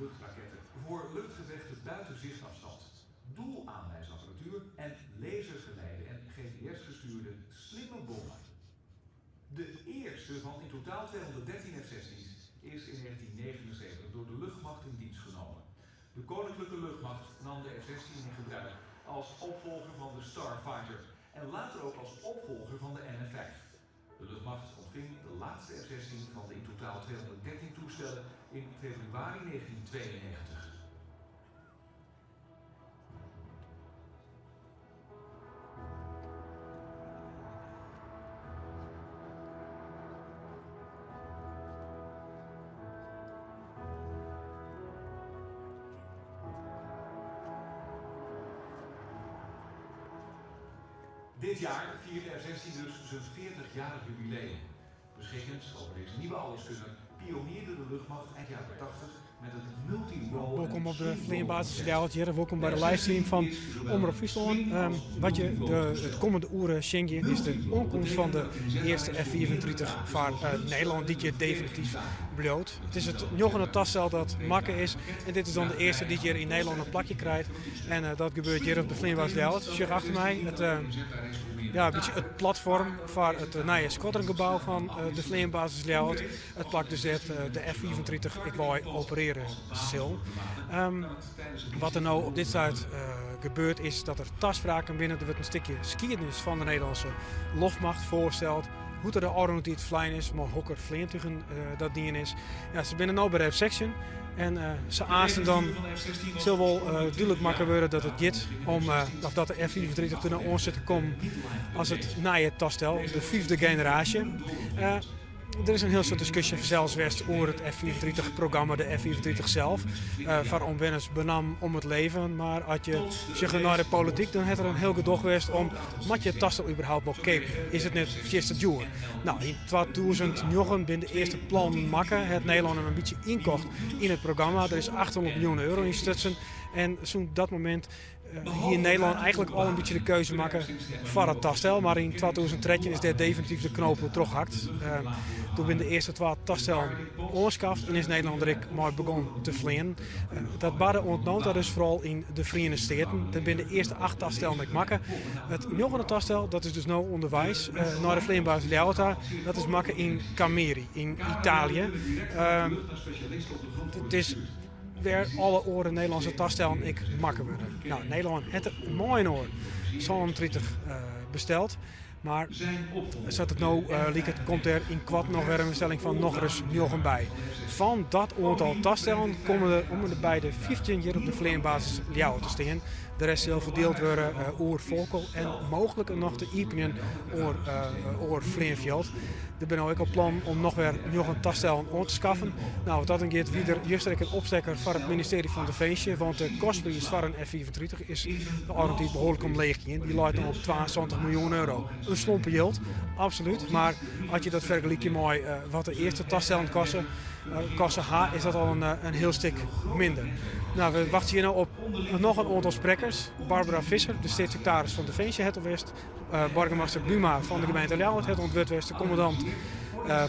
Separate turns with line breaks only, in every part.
Luchtraketten voor luchtgevechten buiten zichtafstand, doelaanwijsapparatuur en lasergeleide en GPS-gestuurde slimme bommen. De eerste van in totaal 213 F-16's is in 1979 door de luchtmacht in dienst genomen. De Koninklijke Luchtmacht nam de F-16 in gebruik als opvolger van de Starfighter en later ook als opvolger van de NF-5. De luchtmacht ontving de laatste F-16 van de in totaal 213 toestellen in februari 1992. Dit jaar viert de F-16 dus zijn 40-jarig jubileum. Beschikkend over deze nieuwe alleskunner pionierde de luchtmacht eind jaren 80 met het multi-role.
Wolkom op de fleanbasis Ljouwert hjir. Wolkom by de livestream fan Omrop Fryslân. Wat je de, it kommende oere sjen gean is de oankomst fan de earste F-35 foar Nederlân dy't hjir definityf bliuwt. It is it njoggende tastel dat makke is en dit is dan de earste dy't hjir yn Nederlân in plakje krijt. En dat gebeurt hjir op de fleanbasis Ljouwert. Sjoch achter my it, ja, in bytsje it platfoarm foar it nije squadrongebou fan de fleanbasis Ljouwert. It plak dus dêr't de F-35 ek wei operearje sil. Wat der no op dit stuit gebeurt is dat der taspraken binne. Der wurdt in stikje skiednis fan de Nederlânske loftmacht foarsteld. Hoe't der de ôfrûne tiid flein is, mei hokker fleantugen dat dien is. Ja, se binne no by de F-16 en sa aansten dan sil wol dúdlik makke wurde dat it giet om, of dat de F-35 der no oan sit te kommen as it nije tastel, de fyfde generaasje. Der is in hiel soad diskusje fansels west oer it F-35 programma, de F-35 sels. Foar omwenners benammen om it leven, mar as je sjogge nei de polityk dan hat der in hiel gedoch west om moat je it tastel überhaupt wol keapje? Is it net fierste djoer? No, yn 2009 binne de earste plannen makke, hat Nederlân him in bytsje ynkocht yn it programma. Der is 800 miljoen euro yn stutsen en sûnt dat momint hie Nederlân eigentlik al in bytsje de keuze makke foar it tastel, mar yn 2013 is dêr definityf de knoop oer trochhakt. Doe binne de earste twa tastellen oanskaft en is Nederlân der ek mei begûn te fleanen. Dat barde oant no ta dus foaral yn de Feriene Steaten. Dêr binne de earste acht tastellen ek makke. It njoggende tastel, dat is dus no ûnderweis nei de fleanbasis Ljouwert ta, dat is makke yn Cameri yn Italië. It is wêr alle oare Nederlânske tastellen ek makke wurde. No, Nederlân hat der mei-inoar 37 besteld, mar sa't it no liket komt der ynkoarten noch wer in bestelling fan nochris njoggen by. Fan dat oantal tastellen komme der om en by de 15 hjir op de fleanbasis Ljouwert te stean. De rest sil ferdield wurde oer Volkel en mooglik noch te iepenjen oer oar fleanfjild. Der binne no ek al plannen om noch wer njoggen tastellen oan te skaffen. No, wat dat oangiet wie der juster ek in opstekker foar it ministearje fan Definsje, want de kostpriis foar in F-35 is de ôfrûne tiid behoarlik omleech gien. Dy leit no op 72 miljoen euro. In slompe jild, absolút, mar as je dat fergelykje mei wat de earste tastellen koste, koste ha, is dat al in hiel stik minder. No, we wachtsje hjir no op noch in oantal sprekkers. Barbara Visser, de steatssiktaris fan Definsje, hat al west. Boargemaster Buma fan de gemeente Ljouwert hat oan it wurd west, de kommandant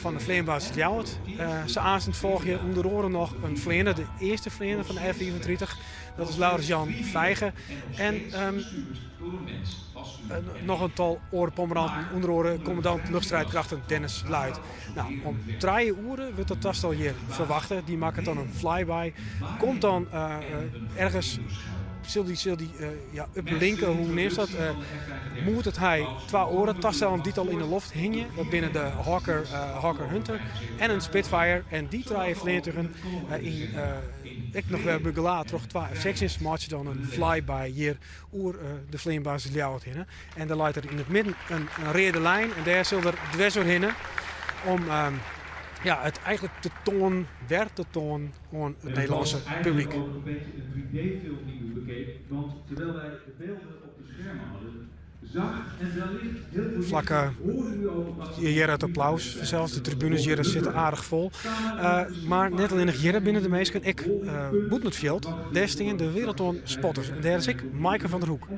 fan de fleanbasis Ljouwert. Sa aansten folgje ûnder oare noch in fleaner, de earste fleaner fan de F-35, dat is Laurens Jan Vijge. En noch in tal oare pommeranten, ûnder oare kommandant luchtstrijdkrachten Dennis Luyt. No, om trije oere wurdt dat tastel hjir ferwachte. Dy makket dan in flyby, komt dan ergens, sil dy, sil dy ja, uplinke, hoe neamst dat? Moetet hy twa oare tastellen dy't al yn de loft hingje. Dat binne de Hawker, Hawker Hunter en in Spitfire. En dy trije fleantugen yn, ek noch wer begelaat troch twa F-16's, meitsje dan in flyby hjir oer de fleanbasis Ljouwert hinne. En der leit der yn it midden in reade lijn en dêr sil er dwers oerhinne om ja, it eigentlik te toanen, wer te toanen oan it Nederlânske publyk.
Ook een beetje een 3D-film die u bekeek, want terwijl wij de beelden op de schermen hadden, zag en wellicht heel veel
Flak
hoorde u ook wat
hjir it applaus fansels, de tribunes hjir sitte aardich fol. Mar net allinnich hjir binne de minsken, ek bûten it fjild. Dêr stean de wereld oan spotters en dêr is ek Maaike van der Hoek.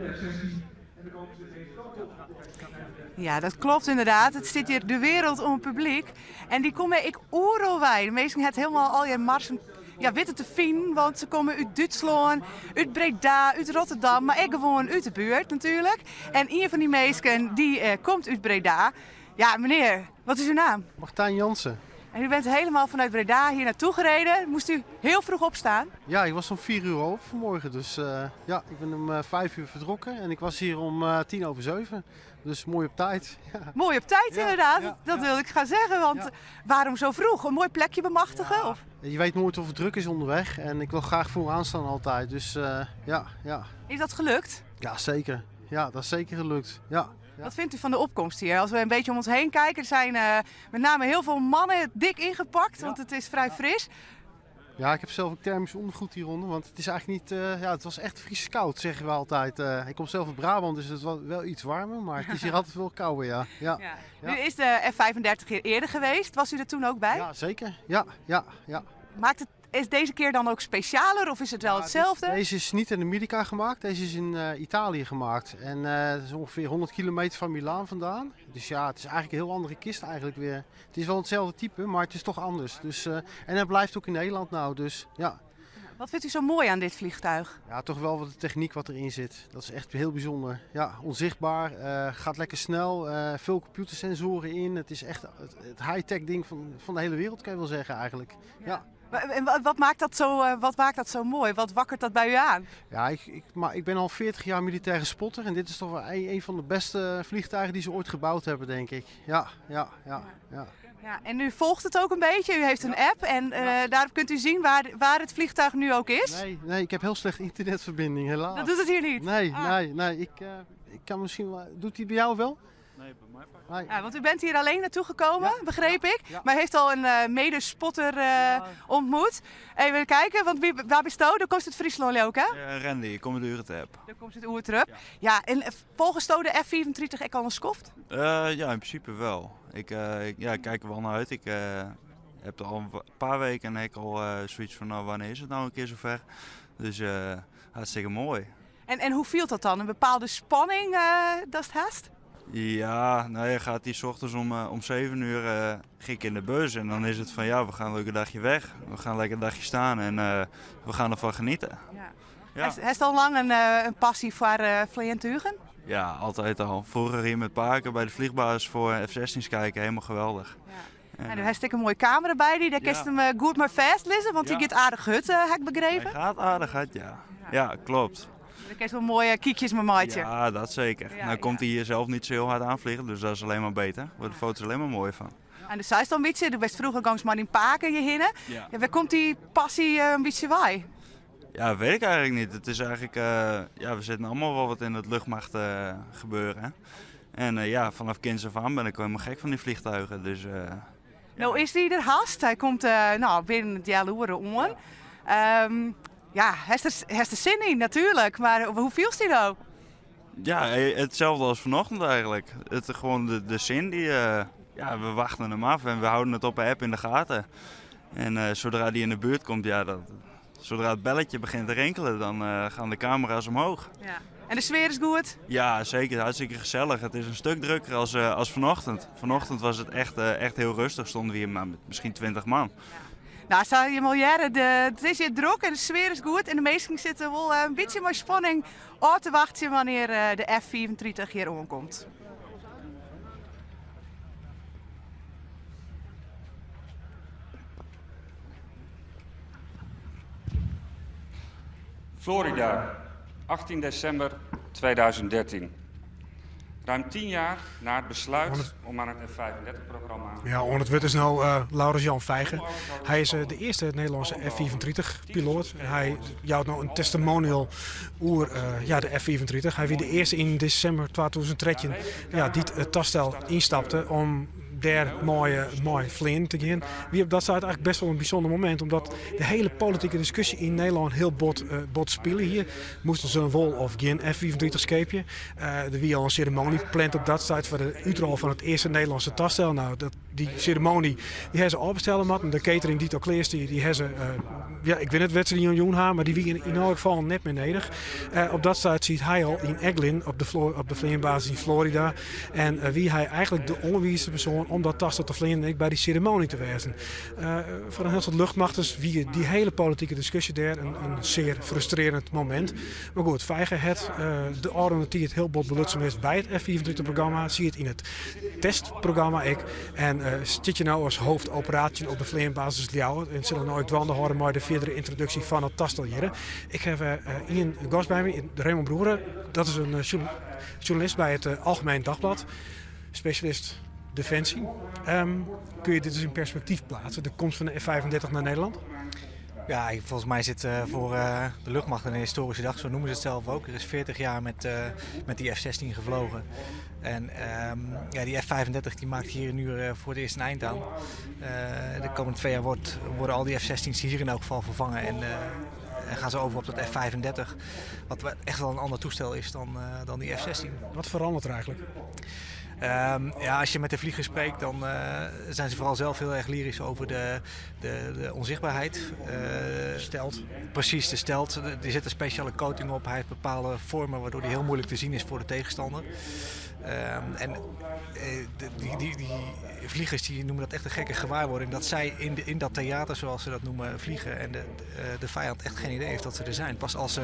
Ja, dat klopt inderdaad. It stiet hjir de wereld oan publyk. En dy komme ek oeral wei. De minsken ha it hielendal allegear marsen. ja, witte te finen, want se komme út Dútslân, út Breda, út Rotterdam, mar ek gewoan út de buert natuerlik. En ien fan dy minsken dy komt út Breda. Ja, menear, wat is uw naam?
Martijn Jansen.
En u bent helemaal vanuit Breda hier naartoe gereden. Moest u heel vroeg opstaan?
Ja, ik was om 4 uur al op vanmorgen. Dus ja, ik ben om 5 uur vertrokken en ik was hier om 7:10. Dus mooi op tijd. Ja.
Mooi op tijd, inderdaad. Dat wil ik gaan zeggen. Want waarom zo vroeg? Een mooi plekje bemachtigen?
Ja.
Of?
Je weet nooit of het druk is onderweg. En ik wil graag vooraan staan altijd. Dus ja, ja.
Is dat gelukt?
Ja, zeker. Ja, dat is zeker gelukt. Ja. Ja.
Wat vindt u van de opkomst hier? Als we een beetje om ons heen kijken, er zijn met name heel veel mannen dik ingepakt, want het is vrij fris.
Ja, ik heb zelf ook thermisch ondergoed hieronder, want het is eigenlijk niet, ja, het was echt fris koud, zeggen we altijd. Ik kom zelf uit Brabant, dus het was wel iets warmer, maar het is hier altijd wel kouder, ja. Ja.
Ja. Nu is de F-35 hier eerder geweest. Was u er toen ook bij?
Ja, zeker. Ja, ja, ja.
Maakt het, is deze keer dan ook specialer of is het wel
Ja,
hetzelfde?
Deze is niet in Amerika gemaakt, deze is in Italië gemaakt. En het is ongeveer 100 kilometer van Milaan vandaan. Dus ja, het is eigenlijk een heel andere kist eigenlijk weer. Het is wel hetzelfde type, maar het is toch anders. Dus, en het blijft ook in Nederland nou, dus ja.
Wat vindt u zo mooi aan dit vliegtuig?
Ja, toch wel wat de techniek wat erin zit. Dat is echt heel bijzonder. Ja, onzichtbaar, gaat lekker snel, veel computersensoren in. Het is echt het high-tech ding van de hele wereld, kan je wel zeggen eigenlijk. Ja.
En wat maakt dat zo, wat maakt dat zo mooi? Wat wakkert dat bij u aan?
Ja, ik ben al 40 jaar militaire spotter en dit is toch wel een van de beste vliegtuigen die ze ooit gebouwd hebben, denk ik. Ja, ja, ja, ja.
Ja, en u volgt het ook een beetje. U heeft een app en daarop kunt u zien waar het vliegtuig nu ook is.
Nee, nee, ik heb heel slecht internetverbinding, helaas.
Dat doet het hier niet?
Nee, nee, nee. Ik ik kan misschien wel... Doet hij bij jou wel?
Nee, bij mij pakt
Nee.
Ja, want u bent hier alleen naartoe gekomen, begreep ik.
Ja.
Maar heeft al een medespotter ontmoet. Even kijken, want waar bist u? Daar komt het Friesland ook, hè?
Ja, Randy, ik kom uit Uretep.
Daar komt het Oertrup. Ja. Ja, en volgens de F-35 ik al een skoft?
Ja, in principe wel. Ik kijk er wel naar uit. Ik heb er al een paar weken en ik al zoiets van, nou, wanneer is het nou een keer zover? Dus hartstikke mooi.
En hoe viel dat dan? Een bepaalde spanning, dat is het haast?
Ja, nou, je gaat hier 's ochtends om 7 uur ging ik in de bus en dan is het van ja, we gaan leuk een dagje weg. We gaan lekker een dagje staan en we gaan ervan genieten.
Ja. Hij is al lang een passie voor vliegtuigen?
Ja, altijd al. Vroeger hier met Parker bij de vliegbasis voor F-16's kijken, helemaal geweldig.
En er heeft een mooie camera bij die, daar kun je hem goed maar vastlezen, want die gaat aardig hut, heb ik begrepen.
Hij gaat aardig hard, ja. Ja, klopt.
Dan krijg je wel mooie kiekjes met maatje.
Ja, dat zeker. Nou komt hij hier zelf niet zo heel hard aanvliegen, dus dat is alleen maar beter. Daar worden de foto's alleen maar mooi van.
En de zij is dan een beetje, du bent vroeger gangs maar in Paken je hinnen. Ja, waar komt die passie een beetje bij?
Ja, weet ik eigenlijk niet. Het is eigenlijk, ja, we zitten allemaal wel wat in het luchtmacht gebeuren. En vanaf kinds af aan ben ik wel helemaal gek van die vliegtuigen. Dus ja.
Nou is hij er haast. Hij komt binnen het jaar loeren om. Ja, hij heeft er, hij heeft er zin in natuurlijk, maar hoe viel hij nou?
Ja, hetzelfde als vanochtend eigenlijk. Het, gewoon de zin die, ja, we wachten hem af en we houden het op de app in de gaten. En zodra die in de buurt komt, ja, dat, zodra het belletje begint te rinkelen, dan gaan de camera's omhoog.
Ja. En de sfeer is goed?
Ja, zeker. Hartstikke gezellig. Het is een stuk drukker als vanochtend. Vanochtend was het echt heel rustig. Stonden we hier maar met misschien 20 man.
Ja. Nou, zou je al jaren, het is hier druk en de sfeer is goed. En de meesten zitten wel een beetje met spanning op te wachten wanneer de F-35 hier aankomt.
Florida, 18 december 2013. Ruim 10 jaar na het besluit om aan het F-35-programma...
Ja, onder het wit is nou Laurens-Jan Vijgen. Hij is de eerste Nederlandse F-35-piloot. En hij jouwt nou een testimonial oer de F-35. Hij werd de eerste in december 2013, die het toestel instapte om daar mooi vliegen te gaan. Wie op dat staat eigenlijk best wel een bijzonder moment, omdat de hele politieke discussie in Nederland heel bot spelen hier. Moesten ze een wol of geen F-35 scheepje. Er wie al een ceremonie gepland op dat staat voor de uitrol van het eerste Nederlandse toestel. Nou, dat, die ceremonie die hebben ze opbesteld, maar de catering die het al klaar is, die hebben ze ja, ik weet niet wat ze die miljoen hebben, maar die wie in elk geval net meer nedig. Op dat staat ziet hij al in Eglin op de vleerbasis in Florida. En wie hij eigenlijk de onderwijze persoon om dat tastel te fleanen en ek by dy seremoanje te wêzen. Foar in hiel soad luchtmachters wie dy hiele politike diskusje dêr in sear frustrearjend momint. Mar goed, Wijga hat de ôfrûne tiid hiel bot belutsen west by it F-35-programma, siet yn it testprogramma ek en stiet hjir no as hoofd operatie op de fleanbasis Ljouwert en sil him no ek dwaande hâlde mei de fierdere yntroduksje fan it tastel hjirre. Ik haw ien gast by my, Raymond Broere, dat is in sjoernalist by it Algemeen Dagblad, spesjalist Defensie. Kun je dit eens in perspectief plaatsen, de komst van de F-35 naar Nederland?
Ja, volgens mij zit voor de luchtmacht een historische dag, zo noemen ze het zelf ook. Er is 40 jaar met die F-16 gevlogen. En ja, die F-35 die maakt hier nu voor het eerst een eind aan. De komende 2 jaar worden al die F-16's hier in elk geval vervangen. En gaan ze over op dat F-35, wat echt wel een ander toestel is dan die F-16.
Wat verandert er eigenlijk?
Als je met de vliegers spreekt, dan zijn ze vooral zelf heel erg lyrisch over de onzichtbaarheid.
Stealth.
Precies, de stealth. Er zit een speciale coating op. Hij heeft bepaalde vormen waardoor die heel moeilijk te zien is voor de tegenstander. En die vliegers die noemen dat echt een gekke gewaarwording. Dat zij in dat theater, zoals ze dat noemen, vliegen. En de vijand echt geen idee heeft dat ze er zijn. Pas als ze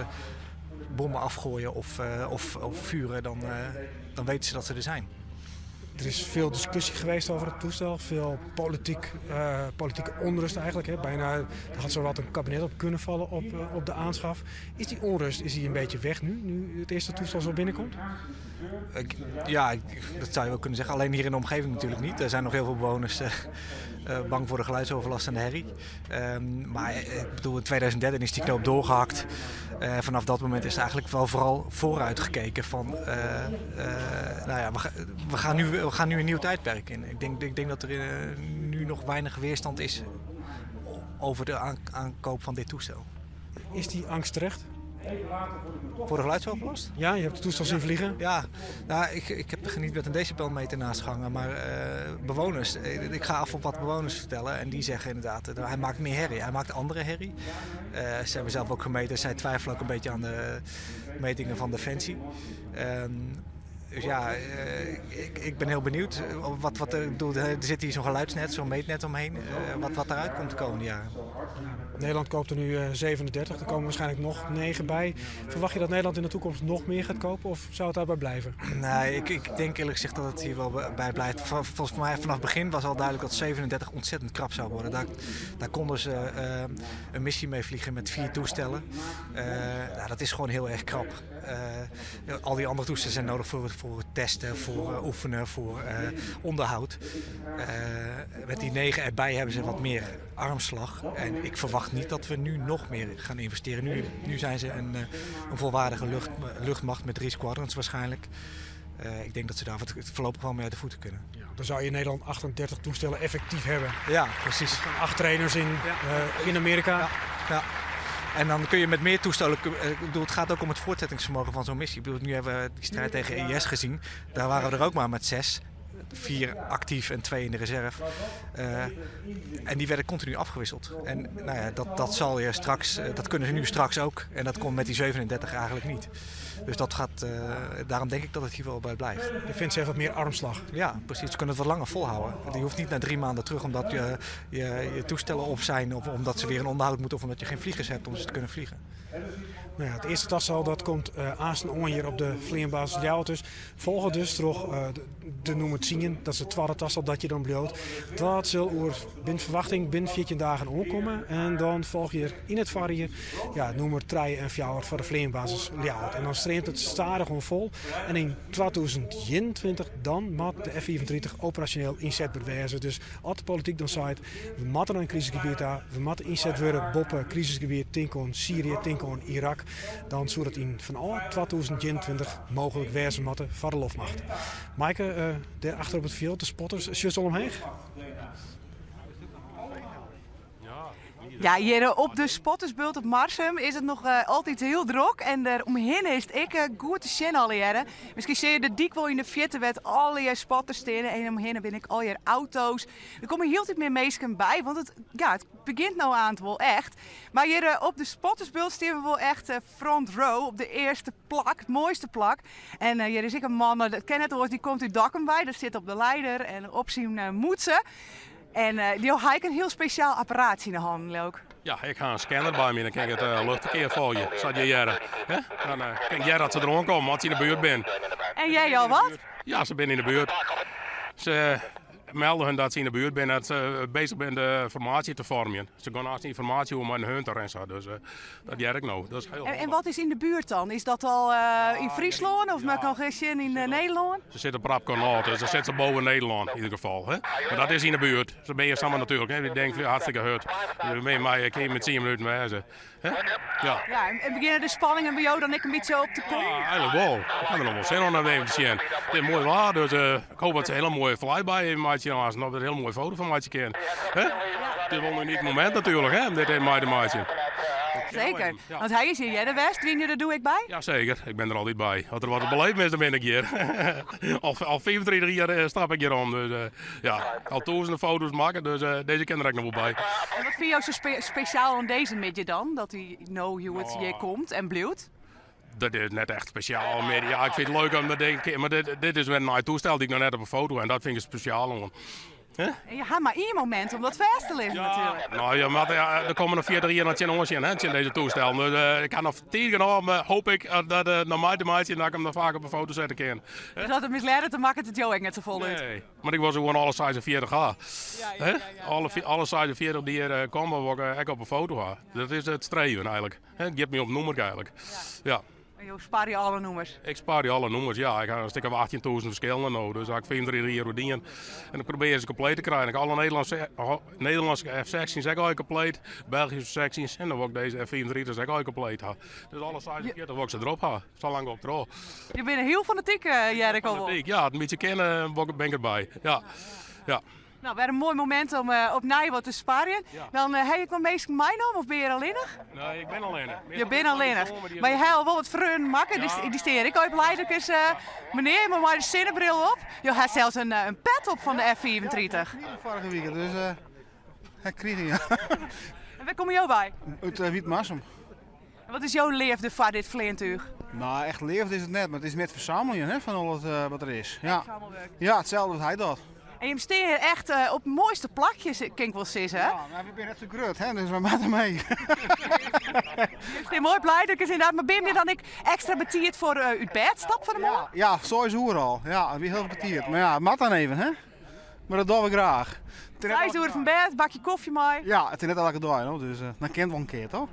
bommen afgooien of vuren, dan weten ze dat ze er zijn.
Er is veel discussie geweest over het toestel, veel politieke onrust eigenlijk. Hè. Bijna, er had zo wat een kabinet op kunnen vallen op de aanschaf. Is die onrust een beetje weg nu, nu het eerste toestel zo binnenkomt?
Dat zou je wel kunnen zeggen. Alleen hier in de omgeving natuurlijk niet. Er zijn nog heel veel bewoners bang voor de geluidsoverlast en de herrie. Maar in 2013 is die knoop doorgehakt. Vanaf dat moment is het eigenlijk wel vooral vooruit gekeken van nou ja, we ga-, we gaan nu, we gaan nu een nieuw tijdperk in. Ik denk dat er nu nog weinig weerstand is over de aankoop van dit toestel.
Is die angst terecht?
Voor de geluidsoverlast?
Ja, je hebt de toestel zien vliegen.
Ja, ik heb er niet met een decibelmeter naast gehangen, maar bewoners, ik ga af op wat bewoners vertellen en die zeggen inderdaad, hij maakt meer herrie, hij maakt andere herrie. Ze hebben zelf ook gemeten, zij twijfelen ook een beetje aan de metingen van Defensie. Dus ik ben heel benieuwd. Er zit hier zo'n geluidsnet, zo'n meetnet omheen, wat daaruit komt de komende jaren.
Nederland koopt er nu 37, er komen waarschijnlijk nog 9 bij. Verwacht je dat Nederland in de toekomst nog meer gaat kopen of zou het daarbij blijven?
Nee, ik denk eerlijk gezegd dat het hier wel bij blijft. Volgens mij vanaf het begin was al duidelijk dat 37 ontzettend krap zou worden. Daar konden ze een missie mee vliegen met 4 toestellen. Dat is gewoon heel erg krap. Al die andere toestellen zijn nodig voor het testen, voor oefenen, voor onderhoud. Met die 9 erbij hebben ze wat meer armslag. En ik verwacht niet dat we nu nog meer gaan investeren. Nu zijn ze een volwaardige luchtmacht met 3 squadrons waarschijnlijk. Ik denk dat ze daar voorlopig wel mee uit de voeten kunnen.
Ja, dan zou je in Nederland 38 toestellen effectief hebben.
Ja, precies.
Er staan 8 trainers in Amerika.
Ja, ja. En dan kun je met meer toestellen... Het gaat ook om het voortzettingsvermogen van zo'n missie. Nu hebben we die strijd tegen IS gezien. Daar waren we er ook maar met 6. 4 actief en 2 in de reserve. En die werden continu afgewisseld. En nou ja, dat, dat zal je straks, dat kunnen ze nu straks ook. En dat komt met die 37 eigenlijk niet. Dus daarom denk ik dat het hier wel bij blijft.
Defensie heeft wat meer armslag.
Ja, precies. Ze kunnen het wat langer volhouden. Je hoeft niet na 3 maanden terug omdat je toestellen op zijn. Of omdat ze weer een onderhoud moeten. Of omdat je geen vliegers hebt om ze te kunnen vliegen.
Het eerste tastal dat komt aanstaande hier op de vleerbasis Ljouwert dus. Volgen dus toch de noem het zien, dat is het tweede tastal dat je dan bloot. Dat zal oer binnen verwachting binnen 14 dagen omkomen. En dan volg je in het varier, noem het 3 en 4 voor de vleerbasis Ljouwert. En dan streamt het stadig om vol. En in 2021 dan moet de F-35 operationeel inzetbaar wezen. Dus als de politiek dan zei, we moeten een crisisgebied daar, we moeten inzet worden boppen crisisgebied, Tinkon Syrië, Tinkon Irak. Dan zou het in van al 2021 mogelijk wezen moeten voor de luchtmacht. Maaike, daar achter op het veld, de spotters, is je al omheen?
Ja, hjir op de Spottersbult op Marsum is it noch altyd hiel drok en der omhinne is it ek goed te sjen allegearre. Miskien sjogge je de dyk wol yn de fierte wêr't allegear spotters steane en omhinne binne ek allegear auto's. Der komme hieltyd mear minsken by, want it, ja, it begjint no aanst wol echt. Mar hjir op de Spottersbult stean we wol echt front row, op de earste plak, it moaiste plak. En hjir is ek in man, dat kin net oars, dy komt út Dokkum wei, dat sit op de leider en op syn mûtse. En jo ha ek in hiel spesjaal apparaatsje yn 'e hannen, leau ik.
Ja, ik ha in scanner by my, dan kin ik it luchtferkear folgje, sa't je hearre. Dan kin ik hearre dat se deroan komme, as se yn de buert binne.
En hearre je al wat?
Ja, se binne yn de buert. Se melde hun dat se yn de buert binne, dat se bezich binne de formaasje te foarmjen. Se gean aanst yn formaasje oer mei in hunter en sa, dus dat hear ik no. Dat is hiel
En wat is yn de buert dan? Is dat al yn Fryslân of moat ik noch eens sjen yn Nederlân?
Se sitte op Rap dus dan sitte se boven Nederlân yn ieder gefal. Hè? Mar dat is yn de buert. Se binne hjir samar natuerlik. Hè? Ik denk hartstikke hurd. Dus ben je kin je met 10 minuten wêze. Hè?
Ja. Ja, en begjinne de spanningen by jo dan ek in bytsje op te kommen?
Ja, eigenlik wol. Ik ha der noch wol sin oan om even te sjen. It is moai waar, dus ik hoop dat se in hiele moaie flyby even meitsje aanst. En dat we der in hiele moaie foto fan meitsje kinne. Hè? It is wol in unyk momint natuerlik, hè, om dit even mei te meitsjen.
Zeker, want hy is hjir earder west. Wiene jo der doe ek by?
Ja, zeker. Ik bin der altyd by. As der wat te beleven is, dan bin ik hjir. Al, al 35 jier eh, stap ik hjir om. Dus eh, ja, al tûzenen foto's makke, dus eh, dizze kin der ek noch wol by.
En wat fine jo sa spe spesjaal oan dizze middei dan? Dat hy no hjoed hjir komt en bliuwt?
Dat is net echt spesjaal mear. Ja, ik fyn it leuk om dat, mar dit, dit is wer in nij toestel dy't ik noch net op 'e foto ha en dat fyn ik spesjaal oan.
En je ha mar ien momint om dat fêst te lizzen natuerlik.
No, je moatte ja, der komme noch 40 jier noch tsjinoan sjen, hè, tsjin dizze toestel. Dus uh, ik ha noch tiid genôch, hoop ik, dat uh, noch mei te meitsjen dat ik him noch faak op 'e foto sette kin.
Dus as it mislearret, dan makket it jo ek net safolle út?
Nee, mar ik wol se gewoan alle 46 ha. Ja, ja, ja, ja, Alle, alle 46 dy't hjir komme, wol ik ek op 'e foto ha. Dat is it streven eigenlik. It giet my om it nûmer eigenlik. Ja.
En jo sparje alle nûmers?
Ik sparje alle nûmers, ja. Ik ha in stik of 18.000 ferskillende no, dus ha ik 35 jier oer dien. En ik probearje se kompleet te krijen. Ik ha alle Nederlânske, Nederlânske F-16's ek al kompleet, Belgyske F-16's en dan wol ik dizze F-35's ek al kompleet ha. Dus alle 46 wol ik se derop ha, sa lang op troch.
Je binne hiel fanatyk, hear ik al wol.
Fanatyk, ja. It in bytsje kin, bin ik derby. Ja, ja.
Nou, wer in moai momint om opnij wat te sparjen. Dan ha je ek wol minsken meinaam of bin je allinnich?
Nee, ik bin allinnich.
Je binne allinnich. Mar je ha al wol wat freonen makke, dy stean hjir ek al op leiderkes. Menear, mar mei de sinnebril op. Jo ha sels in pet op fan de F35.
Foarige wike, dus ha ik krigen, ja.
En wêr komme jo wei?
Ut Wytmarsum.
En wat is jo leafde foar dit fleantúch?
Nou, echt leafde is it net, mar it is mear it fersammeljen hè, fan al it eh, wat der is. Ja. Ja, itselde wat hy docht.
En jim stean hjir echt eh, op it moaiste plakje, kin ik wol sizze.
Ja, mar we binne net sa grut, hè, dus we moatte mee.
Jim stean moai op leiderkes ynderdaad, mar binne je dan ek ekstra betiid foar uh, út bêd stapt fan 'e moarn?
Ja, ja, seis oere al. Ja, dat wie hiel betiid. Mar ja, it moat dan even, hè. Mar dat dogge we graach.
Seis oere fan bêd, bakje kofje mei.
Ja, it is net elke dei, no, dus uh, dan kin it wol in kear, toch?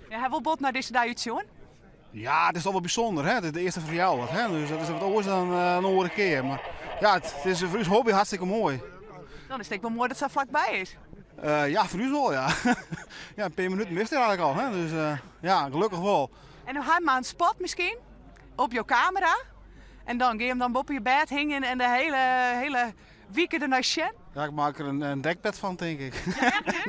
Ja, ha wol bot nei dizze dei útsjoen?
Ja, it is toch wol bysûnder, hè? It is de earste ferjouwer, hè? Dus dat is wat oars dan uh, in oare kear. Mar ja, it, it is foar ús hobby hartstikke moai.
Dan is it ek wol moai dat it sa flakby is.
Uh, ja, foar ús wol, ja. ja, in pear minuten bist der eigenlik al, hè? Dus uh, ja, gelokkich wol.
En no ha mar in spot miskien op jo kamera. En dan gean je him dan boppe je bêd hingjen en de hiele, hiele wike der nei sjen?
Ja, ik maak der in, in dekbed fan, tink ik.
Ja, echt,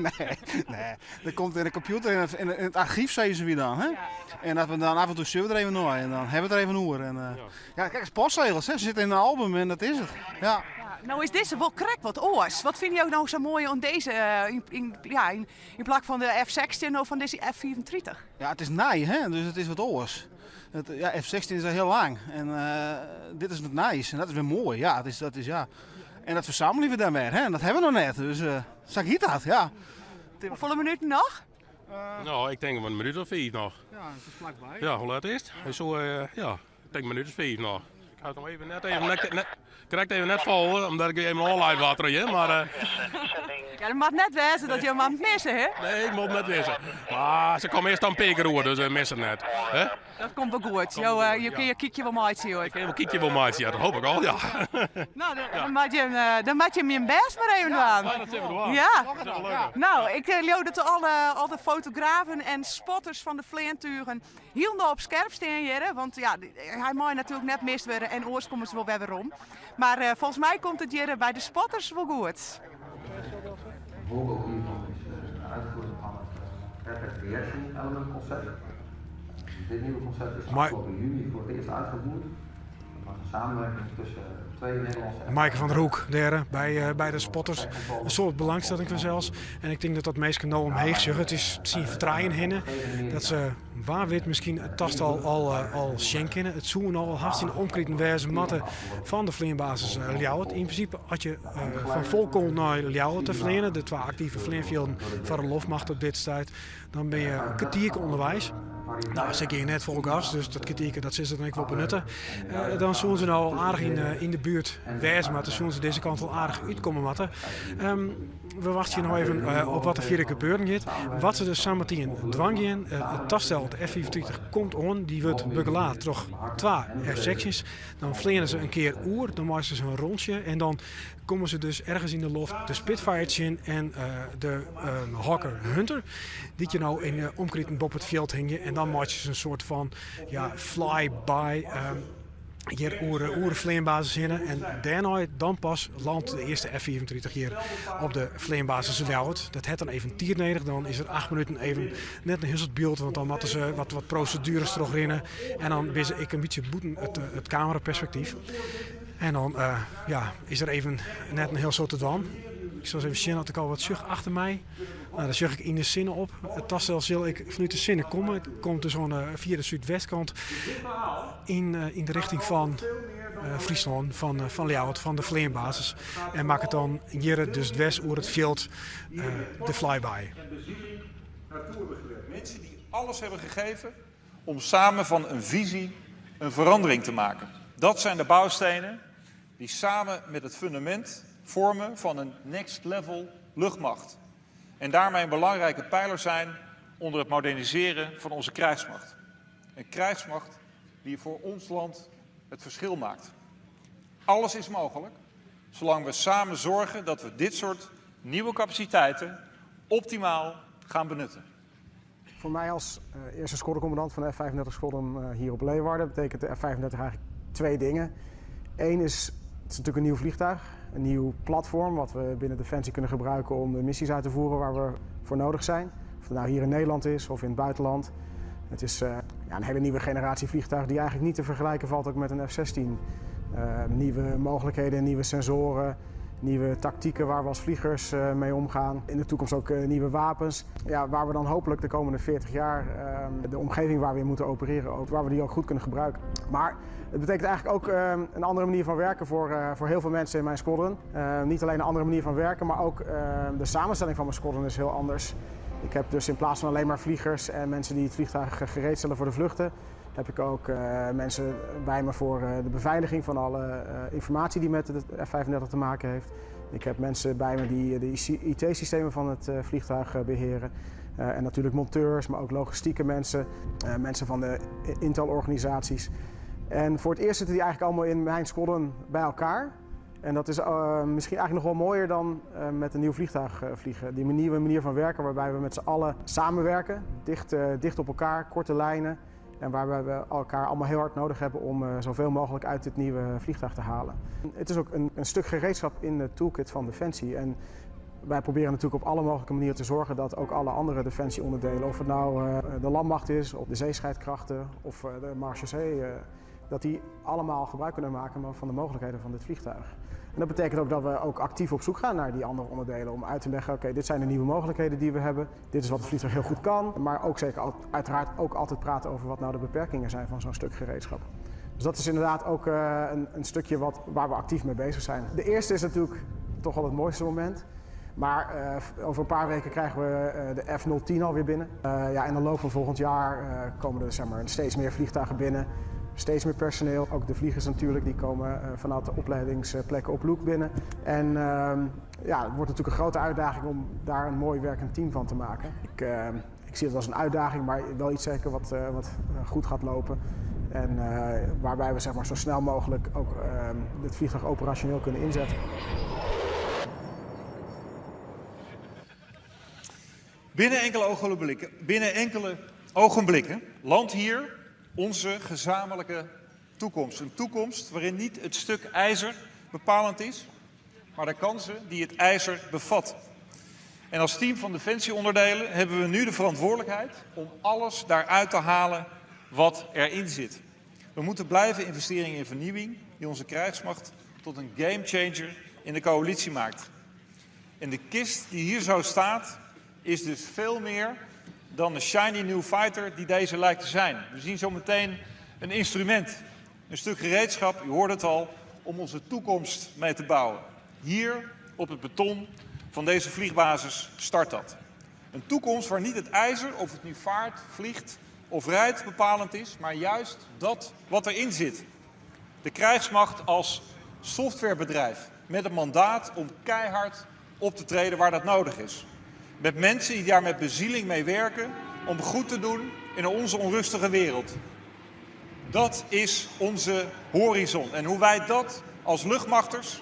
nee, nee. Dat komt yn de kompjûter, yn it, yn it argyf sizze we dan. Hè? Ja. En dat we dan af en toe sjogge we der even nei en dan hawwe we it der even oer. En, uh, ja. ja, kijk, postzegels, hè. Se sitte yn in album en dat is it. Ja.
Ja, no is dizze wol krekt wat oars. Wat fine jo no sa moai oan dizze, uh, yn, yn, ja, yn, yn plak fan de F-16 of fan dizze F-35?
Ja, it is nij, hè? Dus it is wat oars. Het, ja, F-16 is al hiel lang en uh, dit is it nijs en dat is wer moai. Ja, dat is, dat is, ja. En dat fersammelje we dan wer, hè? En dat hawwe we noch net. Dus uh, sa giet dat, ja.
Hoefolle minuten noch?
Uh, no, ik tink in minút of fiif noch.
Ja, dat is flakby.
Ja, hoe let is it? Ja. Zo, uh, ja, ik tink in minút of fiif noch. Ik ha it noch even net, even net, net, krekt even net folge, omdat ik even ôfleid waard troch jim, mar...
Ja, it moat net wêze dat jo him misse, hè?
Nee, ik moat net misse. Mar se komme earst dan in pear kear oer, dus we misse it net. Hè?
Dat komt wol goed. Jo, uh, jo kinne jo kykje wol meitsje, hoor.
Ik kin wol kykje wol meitsje, ja, dat hoop ik al, ja.
No, dan moat jim, dan moat jim jim bêst mar even dwaan.
Ja, dat sille we dwaan.
Ja. No, ik leau dat alle, alle fotografen en spotters fan de fleantugen hielendal op skerp stean hjirre. Want ja, hy mei natuerlik net mist wurde en oars komme se wol wer werom. Mar uh, folgens my komt it hjir by de spotters wol goed.
Een voorbeeld hiervan is een uitvoerend programma.
Rapid Reaction Element concept. Dit nieuwe concept is
Maar-
afgelopen juni voor het eerst uitgevoerd. Dat was een samenwerking tussen twee Nederlandse
Maaike van der Hoek dêr by de spotters. In soad belangstelling fansels. En ik tink dat dat minsken no omheech sjogge. It is tsien foar trijen hinne. Dat se wa wit miskien it tastel al sjen kinne. It soe no al hast yn de omkriten wêze moatte fan de fleanbasis Ljouwert. Yn prinsipe as je fan Volkel nei Ljouwert te fleane, de twa aktive fleanfjilden foar de loftmacht op dit stuit, dan binne je in kertierke ûnderweis. No, se gean net fol gas, dus dat kertierke dat sille se dan ek wol benutte. Dan soene se no al aardich yn de buert wêze moatte, soene se dizze kant al aardich útkomme moatte. We wachtsje noch even op wat der fierder gebeuren giet. Wat se dus sametien dwaan gean, it tastel, de F-35, komt oan. Dy wurdt begelaat troch twa F-sechstjins. Dan fleane se in kear oer, dan meitsje se in rûntsje en dan komme se dus ergens yn de loft de Spitfire tsjin en de Hawker Hunter, dy't je no yn de omkriten boppe it fjild hingje. En dan meitsje se in soart fan ja, fly-by hjir oer de fleanbasis hinne. En dêrnei dan pas landt de earste F-35 hjir op de fleanbasis Ljouwert. Dat hat dan even tiid nedich, dan is der 8 minuten even net in hiel soad byld, want dan moatte se wat prosedueres trochrinne. En dan binne se ek in bytsje bûten it kameraperspektyf. En dan ja, is der even net in hiel soad te dwaan. Ik sil ris even sjen oft ik al wat sjoch achter my. Nou, dan sjoch ik yn de sinne op. It tastel sil ek fanút de sinne komme. It komt dus oan de, fia de súdwestkant yn de richting fan Fryslân, fan Ljouwert, fan de fleanbasis. En makket dan hjir dus dwers oer it fjild de flyby.
Mensen die alles hebben gegeven om samen van een visie een verandering te maken. Dat zijn de bouwstenen die samen met het fundament vormen van een next level luchtmacht. En daarmee een belangrijke pijler zijn onder het moderniseren van onze krijgsmacht. Een krijgsmacht die voor ons land het verschil maakt. Alles is mogelijk, zolang we samen zorgen dat we dit soort nieuwe capaciteiten optimaal gaan benutten.
Voor mij als eerste squadroncommandant van de F-35 Squadron hier op Leeuwarden betekent de F-35 eigenlijk twee dingen. Eén is, het is natuurlijk een nieuw vliegtuig, een nieuw platform wat we binnen Defensie kunnen gebruiken om de missies uit te voeren waar we voor nodig zijn. Of het nou hier in Nederland is of in het buitenland. Het is een hele nieuwe generatie vliegtuig die eigenlijk niet te vergelijken valt ook met een F-16. Nieuwe mogelijkheden, nieuwe sensoren, nieuwe tactieken waar we als vliegers mee omgaan. In de toekomst ook nieuwe wapens. Ja, waar we dan hopelijk de komende 40 jaar de omgeving waar we in moeten opereren, ook, waar we die ook goed kunnen gebruiken. Maar het betekent eigenlijk ook een andere manier van werken voor heel veel mensen in mijn squadron. Niet alleen een andere manier van werken, maar ook de samenstelling van mijn squadron is heel anders. Ik heb dus in plaats van alleen maar vliegers en mensen die het vliegtuig gereed stellen voor de vluchten, heb ik ook mensen bij me voor de beveiliging van alle informatie die met de F-35 te maken heeft. Ik heb mensen bij me die de I T-systemen van het vliegtuig beheren. En natuurlijk monteurs, maar ook logistieke mensen, mensen van de Intel-organisaties. En voor het eerst zitten die eigenlijk allemaal in mijn squadron bij elkaar. En dat is misschien eigenlijk nog wel mooier dan met een nieuw vliegtuig vliegen. Die nieuwe manier van werken waarbij we met z'n allen samenwerken, dicht op elkaar, korte lijnen. En waarbij we elkaar allemaal heel hard nodig hebben om zoveel mogelijk uit dit nieuwe vliegtuig te halen. Het is ook een stuk gereedschap in de toolkit van Defensie. En wij proberen natuurlijk op alle mogelijke manieren te zorgen dat ook alle andere defensieonderdelen, of het nou de landmacht is, of de zeestrijdkrachten, of de marechaussee, dat die allemaal gebruik kunnen maken van de mogelijkheden van dit vliegtuig. En dat betekent ook dat we ook actief op zoek gaan naar die andere onderdelen om uit te leggen, oké, dit zijn de nieuwe mogelijkheden die we hebben, dit is wat het vliegtuig heel goed kan, maar ook zeker uiteraard ook altijd praten over wat nou de beperkingen zijn van zo'n stuk gereedschap. Dus dat is inderdaad ook een stukje waar we actief mee bezig zijn. De eerste is natuurlijk toch al het mooiste moment. Maar over een paar weken krijgen we de F-010 alweer binnen. In de loop van volgend jaar komen er steeds meer vliegtuigen binnen. Steeds meer personeel, ook de vliegers natuurlijk, die komen vanuit de opleidingsplekken op Loek binnen. En het wordt natuurlijk een grote uitdaging om daar een mooi werkend team van te maken. Ik zie het als een uitdaging, maar wel iets zeker wat goed gaat lopen. En waarbij we zo snel mogelijk ook het vliegtuig operationeel kunnen inzetten.
Binnen enkele ogenblikken landt hier onze gezamenlijke toekomst. Een toekomst waarin niet het stuk ijzer bepalend is, maar de kansen die het ijzer bevat. En als team van Defensieonderdelen hebben we nu de verantwoordelijkheid om alles daaruit te halen wat erin zit. We moeten blijven investeren in vernieuwing die onze krijgsmacht tot een gamechanger in de coalitie maakt. En de kist die hier zo staat is dus veel meer dan de shiny new fighter die deze lijkt te zijn. We zien zo meteen een instrument, een stuk gereedschap, u hoort het al, om onze toekomst mee te bouwen. Hier op het beton van deze vliegbasis start dat. Een toekomst waar niet het ijzer, of het nu vaart, vliegt of rijdt, bepalend is, maar juist dat wat erin zit. De krijgsmacht als softwarebedrijf met het mandaat om keihard op te treden waar dat nodig is. Met mensen die daar met bezieling mee werken om goed te doen in onze onrustige wereld. Dat is onze horizon. En hoe wij dat als luchtmachters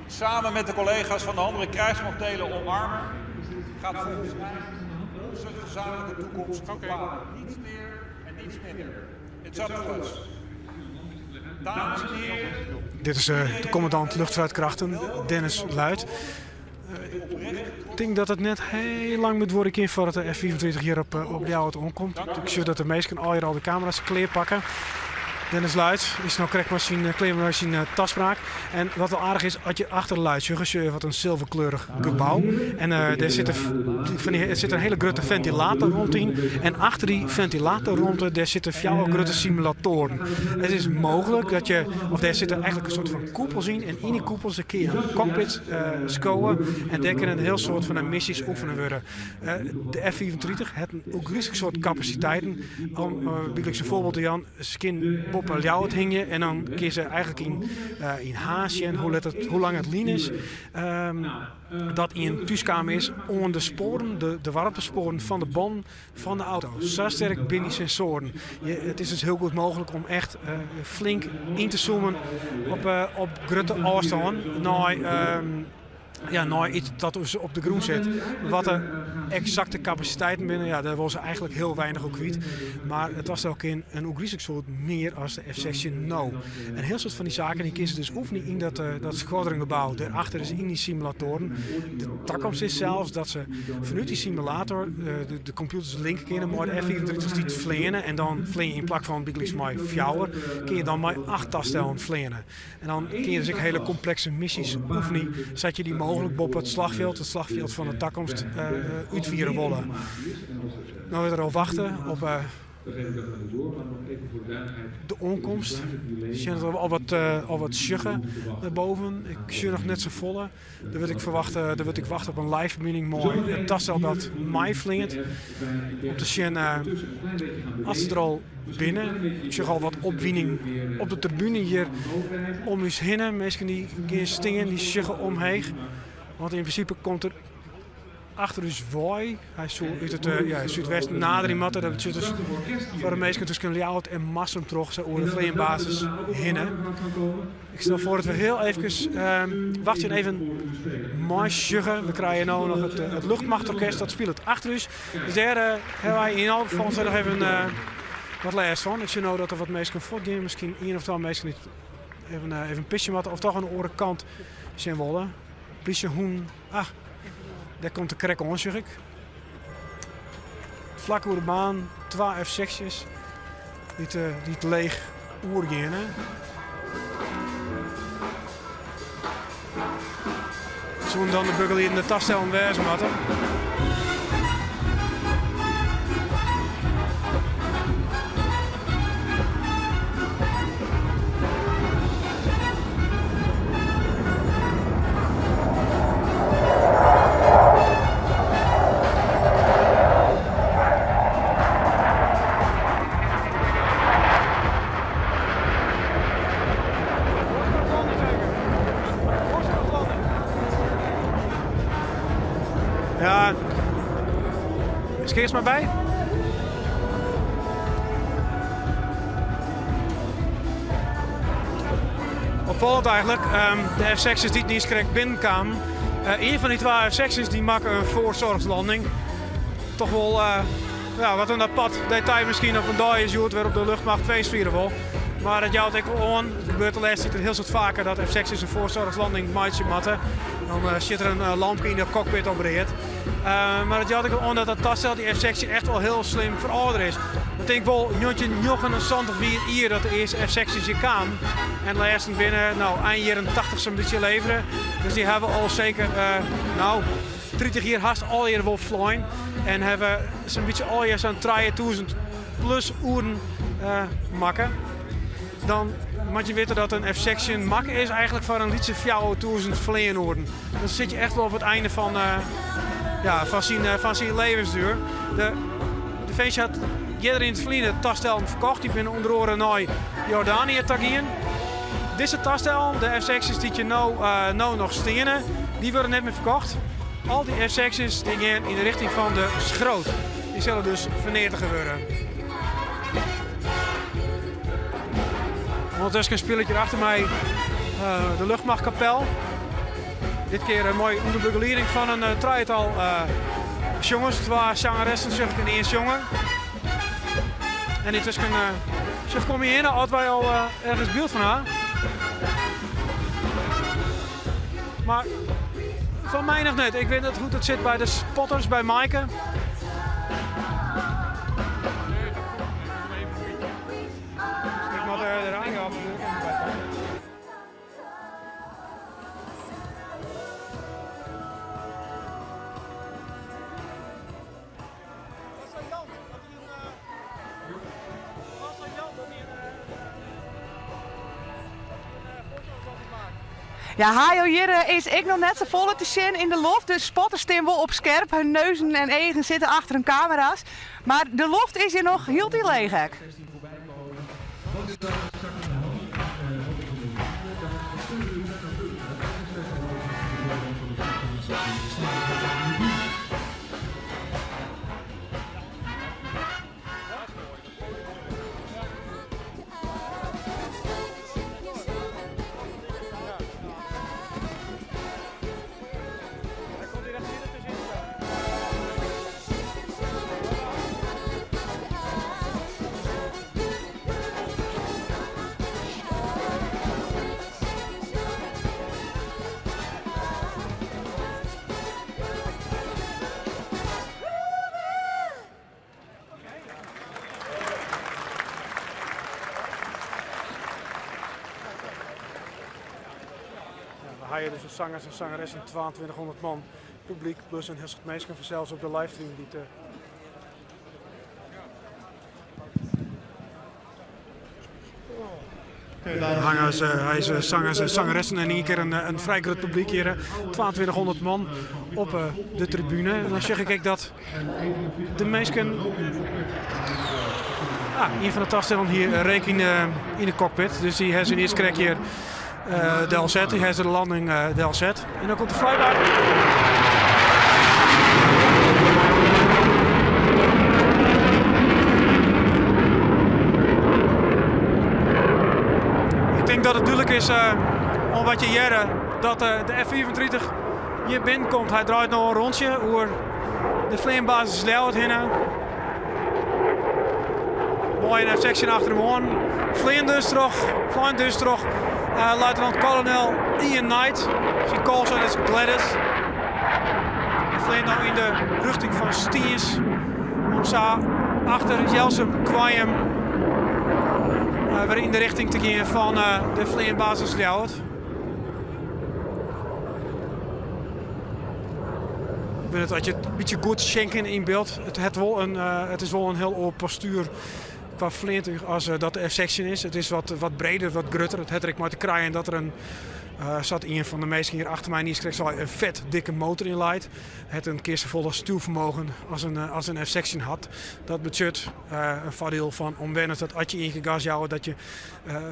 samen met de collega's van de andere krijgsmachtdelen omarmen, gaat volgens mij onze gezamenlijke toekomst bepalen. Niets meer en niets minder. It's up to us. Dames en heren.
Dit is eh, de commandant luchtstrijdkrachten, Dennis Luit. Eh, ik denk dat het net heel lang moet worden kind voordat de F-25 hier op, eh, op Ljouwert oankomt. Ik zie dat de meesten al hier al de camera's klear pakken. Dennis Luit is nou krekt mei syn, klear mei syn taspraak. En wat wel aardich is, as je achter Luit sjogge, sjogge je wat in zilverkleurig gebou. En uh, dêr sit, fan dy, der sit in hiele grutte fentilatorromte yn. En achter dy fentilatorromte, dêr sitte fjouwer grutte simulatoaren. It is mooglik dat je, of dêr sitte eigentlik in soart fan koepels yn. En yn dy koepels kinne je in cockpit uh, skowe. En dêr kinne in hiel soad fan de missys oefene wurde. Uh, de F-35 hat in ôfgryslik soad kapasiteiten. Om uh, bygelyks in foarbyld te jaan, se kin boppe Ljouwert hingje en dan kinne se eigentlik yn, uh, yn Harns sjen hoe, let it, hoe lang it lyn is. Um, dat ien thúskaam is oan de spoaren, de, de waarmtespoaren fan de bannen fan de auto. Sa sterk binne dy sensoaren. Je, it is dus hiel goed mooglik om echt uh, flink yn te zoomen op, uh, op grutte ôfstân nei, um, ja, nei iets dat dus op de grûn sit. Wat de eksakte kapasiteiten binne, ja, dêr wolle se eigentlik hiel weinich oer kwyt. Mar it was ek in, in ôfgryslik soad mear as de F-16 no. In hiel soad fan dy saken dy kinne se dus oefenje yn dat, uh, dat squadrongebou. Dêrachter is yn dy simulatoaren. De takomst is sels dat se fanút dy simulator uh, de, de kompjûters linke kinne mei de F-35 dy't fleane. En dan fleane yn plak fan bygelyks mei fjouwer, kinne je dan mei acht tastellen fleane. En dan kinne je dus ek hiele komplekse missys oefenje, sadat je dy mooglik boppe it slachfjild, it slachfjild fan de takomst, uh, útfiere wolle. No wurdt der al wachte op uh, de oankomst. Sjen dat we al wat, uh, al wat sjogge dêrboven. Ik sjoch noch net safolle. Der wurdt ek ferwachte, der wurdt ek wachte op in live ferbining mei it tastel dat meifleant. Om te sjen uh, as se der al binne. Ik sjoch al wat opwining op de tribune hjir om ús hinne. Minsken dy gean stean, dy sjogge omheech. Want yn prinsipe komt er achter ús wei. Hy soe út it uh, ja, súdwesten naderje moatte. Dat betsjut dus foar de minsken tusken Ljouwert en Marsum troch sa oer de fleanbasis hinne. Ik stel foar dat we hiel efkes um, wachtsje even meisjogge. We krije no noch it, it luchtmachtorkest, dat spilet achter ús. Dus dêr uh, hawwe wy yn alle gefallen noch even uh, wat lêst fan. Ik sjoch no dat der wat minsken fuortgean. Miskien ien of twa minsken dy't even, uh, even pisje moatte of toch oan de oare kant sjen wolle. Plysjehûn. Ah, dêr komt er krekt oan, sjoch ik. Flak oer de baan, twa F-16's dy't, uh, dy't leech oergeane. Soenen dan de begeliedende tastellen wêze moatte. Ja, skearst mar by. Opfallend eigentlik, um, de F-16's dy't niiskrekt binnenkamen. Uh, ien fan dy twa F-16's dy makke in foarsoarchslanding. Toch wol uh, ja, wat in apart detail miskien op in dei as hjoed wêrop't de luchtmacht feest fiere wol. Mar it jout ek wol oan, it gebeurt de lêste tiid in hiel soad faker dat F-16's in foarsoarchslanding meitsje moatte. Dan uh, sit der in lampke yn de cockpit op read. Mar it jout ek wol oan dat dat tastel, dy F-16, echt wol hiel slim ferâldere is. Ik tink wol 1979 wie it jier dat de earste F-16's hjir kamen. En de lêsten binne no ein jierren 80 sa'n bytsje levere. Dus dy hawwe al seker no 30 jier hast allegear wol flein. En hawwe sa'n bytsje allegear sa'n 3000 plus oeren makke. Dan moat je witte dat in F-16 makke is eigenlijk foar in lytse 4000 fleanoeren. Dan sit je echt wol op it einde fan, ja, fan syn, fan syn levensduer. De Definsje hat earder yn it ferline tastellen ferkocht. Dy binne ûnder oare nei Jordanië ta gien. Dizze tastellen, de F-16's dy't hjir no, no noch steane, dy wurde net mear ferkocht. Al dy F-16's dy gean yn de richting fan de schroot. Dy sille dus ferneatige wurde. Undertusken spilet hjir achter my de luchtmachtkapel. Dit kear mei ûnder begelieding fan in trijetal sjongers, twa sjangeressen sjoch ik en ien sjonger. En yntusken sjoch ik om my hinne oft wy al ergens byld fan ha. Mar fan my noch net. Ik wit net hoe't it sit by de spotters, by Maaike. Ik moat de radio af natuurlijk even bij pakken.
Ja, Hajo, hjir is ek noch net safolle te sjen yn de loft. De spotters stean wol op skerp, hun neuzen en eagen sitte achter hun kamera's. Mar de loft is hjir noch hieltyd leech ek.
We ha hjir dus de sangers en sangeressen, 2200 man publyk plus in hiel soad minsken fansels op de livestream dy't Hangers, hy is sangers en sangeressen en ien kear in frij grut publyk hjir. 2200 man op de tribune. En dan sjoch ik ek dat de minsken. Ah, ien fan de tastellen hie reek yn de cockpit. Dus dy ha se earst krekt hjir delset. Dy ha se de landing delset. En dan komt de flyby. Ik tink dat it dúdlik is oan wat je hearre dat de F-35 hjir binnenkomt. Hy draait no in rûntsje oer de fleanbasis Ljouwert hinne. Mei in F-16 achter him oan. Flean dus troch, flein dus troch uh, luitenant-kolonel Ian Knight. Syn callsign is Gladys. Hy fleant no yn de rjochting fan Stiens. Om sa achter Jelsum Koarnjum uh, wer yn de rjochting te gean fan uh, de fleanbasis Ljouwert. Ik wit net oft je it in bytsje goed sjen kinne yn byld. It hat wol in, it is wol in hiel oar postuer kwa fleantúch as dat de F-16 is. It is wat, wat breder, wat grutter. It hat der ek mei te krijen dat der in, sa't ien fan de minsken hjir achter my niiskrekt sei, in fet dikke motor yn leit. Hat in kear safolle stuwfermogen as in, as in F-16 hat. Dat betsjut in foardiel fan omwenners dat as je ien kear gas jouwe, dat je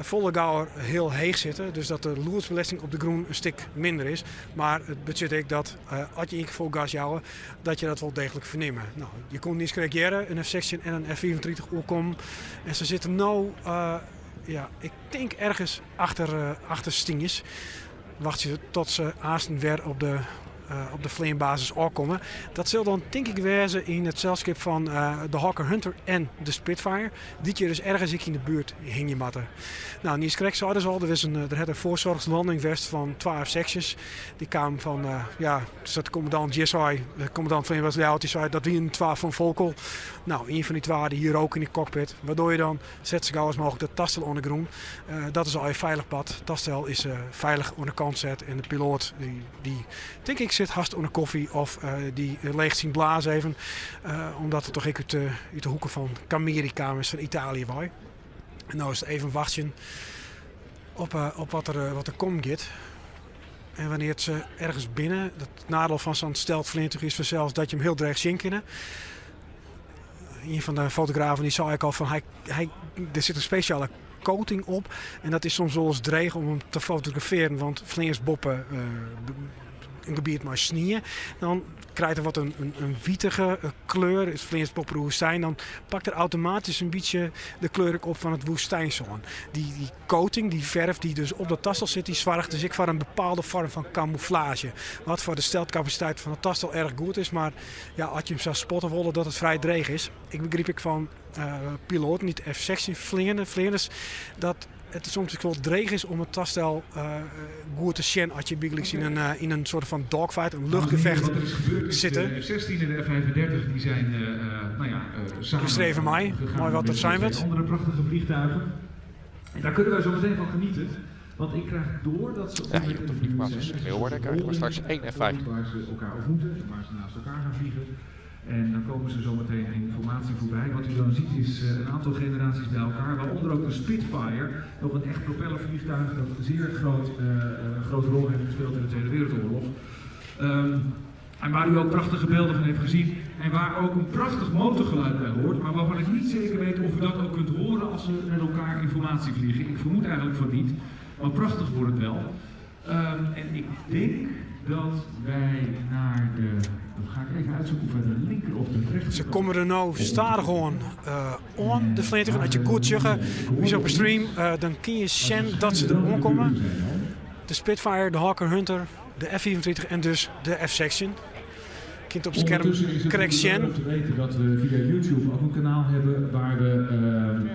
folle gauwer hiel heech sitte. Dus dat de lûdsbelesting op de grûn in stik minder is. Mar it betsjut ek dat as je ien kear fol gas jouwe, dat je dat wol deeglik fernimme. No, je koene niiskrekt hearre, in F-16 en in F-35 oerkommen. En se sitte no, ja, ik tink ergens achter, achter Stiens. Wachtsje tot se aansten wer op de. op de fleanbasis ôfkomme. Dat sil dan tink ik wêze yn it selskip fan de Hawker Hunter en de Spitfire, dy't hjir dus ergens ek yn de buert hingje moatte. Nou, niiskrekt sei dus al, der is in, der hat in voorzorgslanding west fan twa F-sechstjins. Dy kamen fan, ja, sa't de kommandant hjir sei, de kommandant fan Ljouwert, dy sei dat wienen twa fan Volkel. Nou, ien fan dy twa dy hie rook yn de cockpit. Wat doe je dan? Set sa gau as mooglik dat tastel oan de grûn. Dat is al je feilich part. It tastel is feilich oan de kant set en de piloat dy, dy tink ik sit hast oan de koffie of dy leecht syn blaas even. Omdat it toch ek út de hoeke fan Cameri kaam is, fan Italië wei. En no is it even wachtsjen op, op wat der, wat der kommen giet. En wannear't se ergens binne, it nadeel fan sa'n stealthfleantúch is fansels dat je him hiel dreech sjen kinne. Ien fan de fotografen dy sei ek al fan hy, hy, der sit in spesjale coating op en dat is soms wolris dreech om him te fotografearjen, want fleanst boppe in gebiet mei snie, dan krijt er wat in, in, in witige kleur. It fleanst boppe de woestyn, dan pakt er automatysk in bytsje de kleur ek op fan it woestynsân. Dy, dy coating, dy ferf dy't dus op dat tastel sit, dy soarget dus ek foar in bepaalde foarm fan kamûflaazje. Wat foar de stealthkapasiteit fan it tastel erch goed is, mar ja, as je him sa spotte wolle, dat it frij dreech is. Ik begryp ek fan piloaten dy't F-16 fleane, fleaners, dat it soms ek wol dreech is om it tastel goed te sjen as je bygelyks yn in, yn in soarte fan dogfight, in luchtgefecht,
Wat er is gebeurd is,
sitte.
de F-16 en de F-35 die zijn nou ja, samen
Lúster even mei,
gegaan
mei wat der
met
sein
twee
wurdt.
andere prachtige vliegtuigen. En daar kunnen wij zo meteen van genieten. Want ik krijg door dat ze op
Ja,
dit
hier
moment
op de
in de buurt
vliegbasis
zijn. Het is
Leeuwarden
een
krijgen we straks
holding,
één
holding
F-35.
waar ze elkaar ontmoeten en waar ze naast elkaar gaan vliegen. En dan komen ze zo meteen in formatie voorbij. Wat u dan ziet is een aantal generaties bij elkaar, waaronder ook de Spitfire, nog een echt propellervliegtuig dat een zeer groot, grote rol heeft gespeeld in de Tweede Wereldoorlog. En waar u ook prachtige beelden van heeft gezien en waar ook een prachtig motorgeluid bij hoort, maar waarvan ik niet zeker weet of u dat ook kunt horen als ze met elkaar in formatie vliegen. Ik vermoed eigenlijk van niet, maar prachtig wordt het wel. En ik denk dat wij naar de. Dat ga ik even uitzoeken of wij de linker of de rechter.
Se komme der no stadichoan oan, de fleantugen. As je goed sjogge, wie op 'e stream, dan kin je sjen dat se der oankomme. De Spitfire, de Hawker Hunter, de F-35 en dus de F-16. Kint op it skerm
Ondertussen is het
krekt
leuk
sjen.
om te weten dat we via YouTube ook een kanaal hebben waar we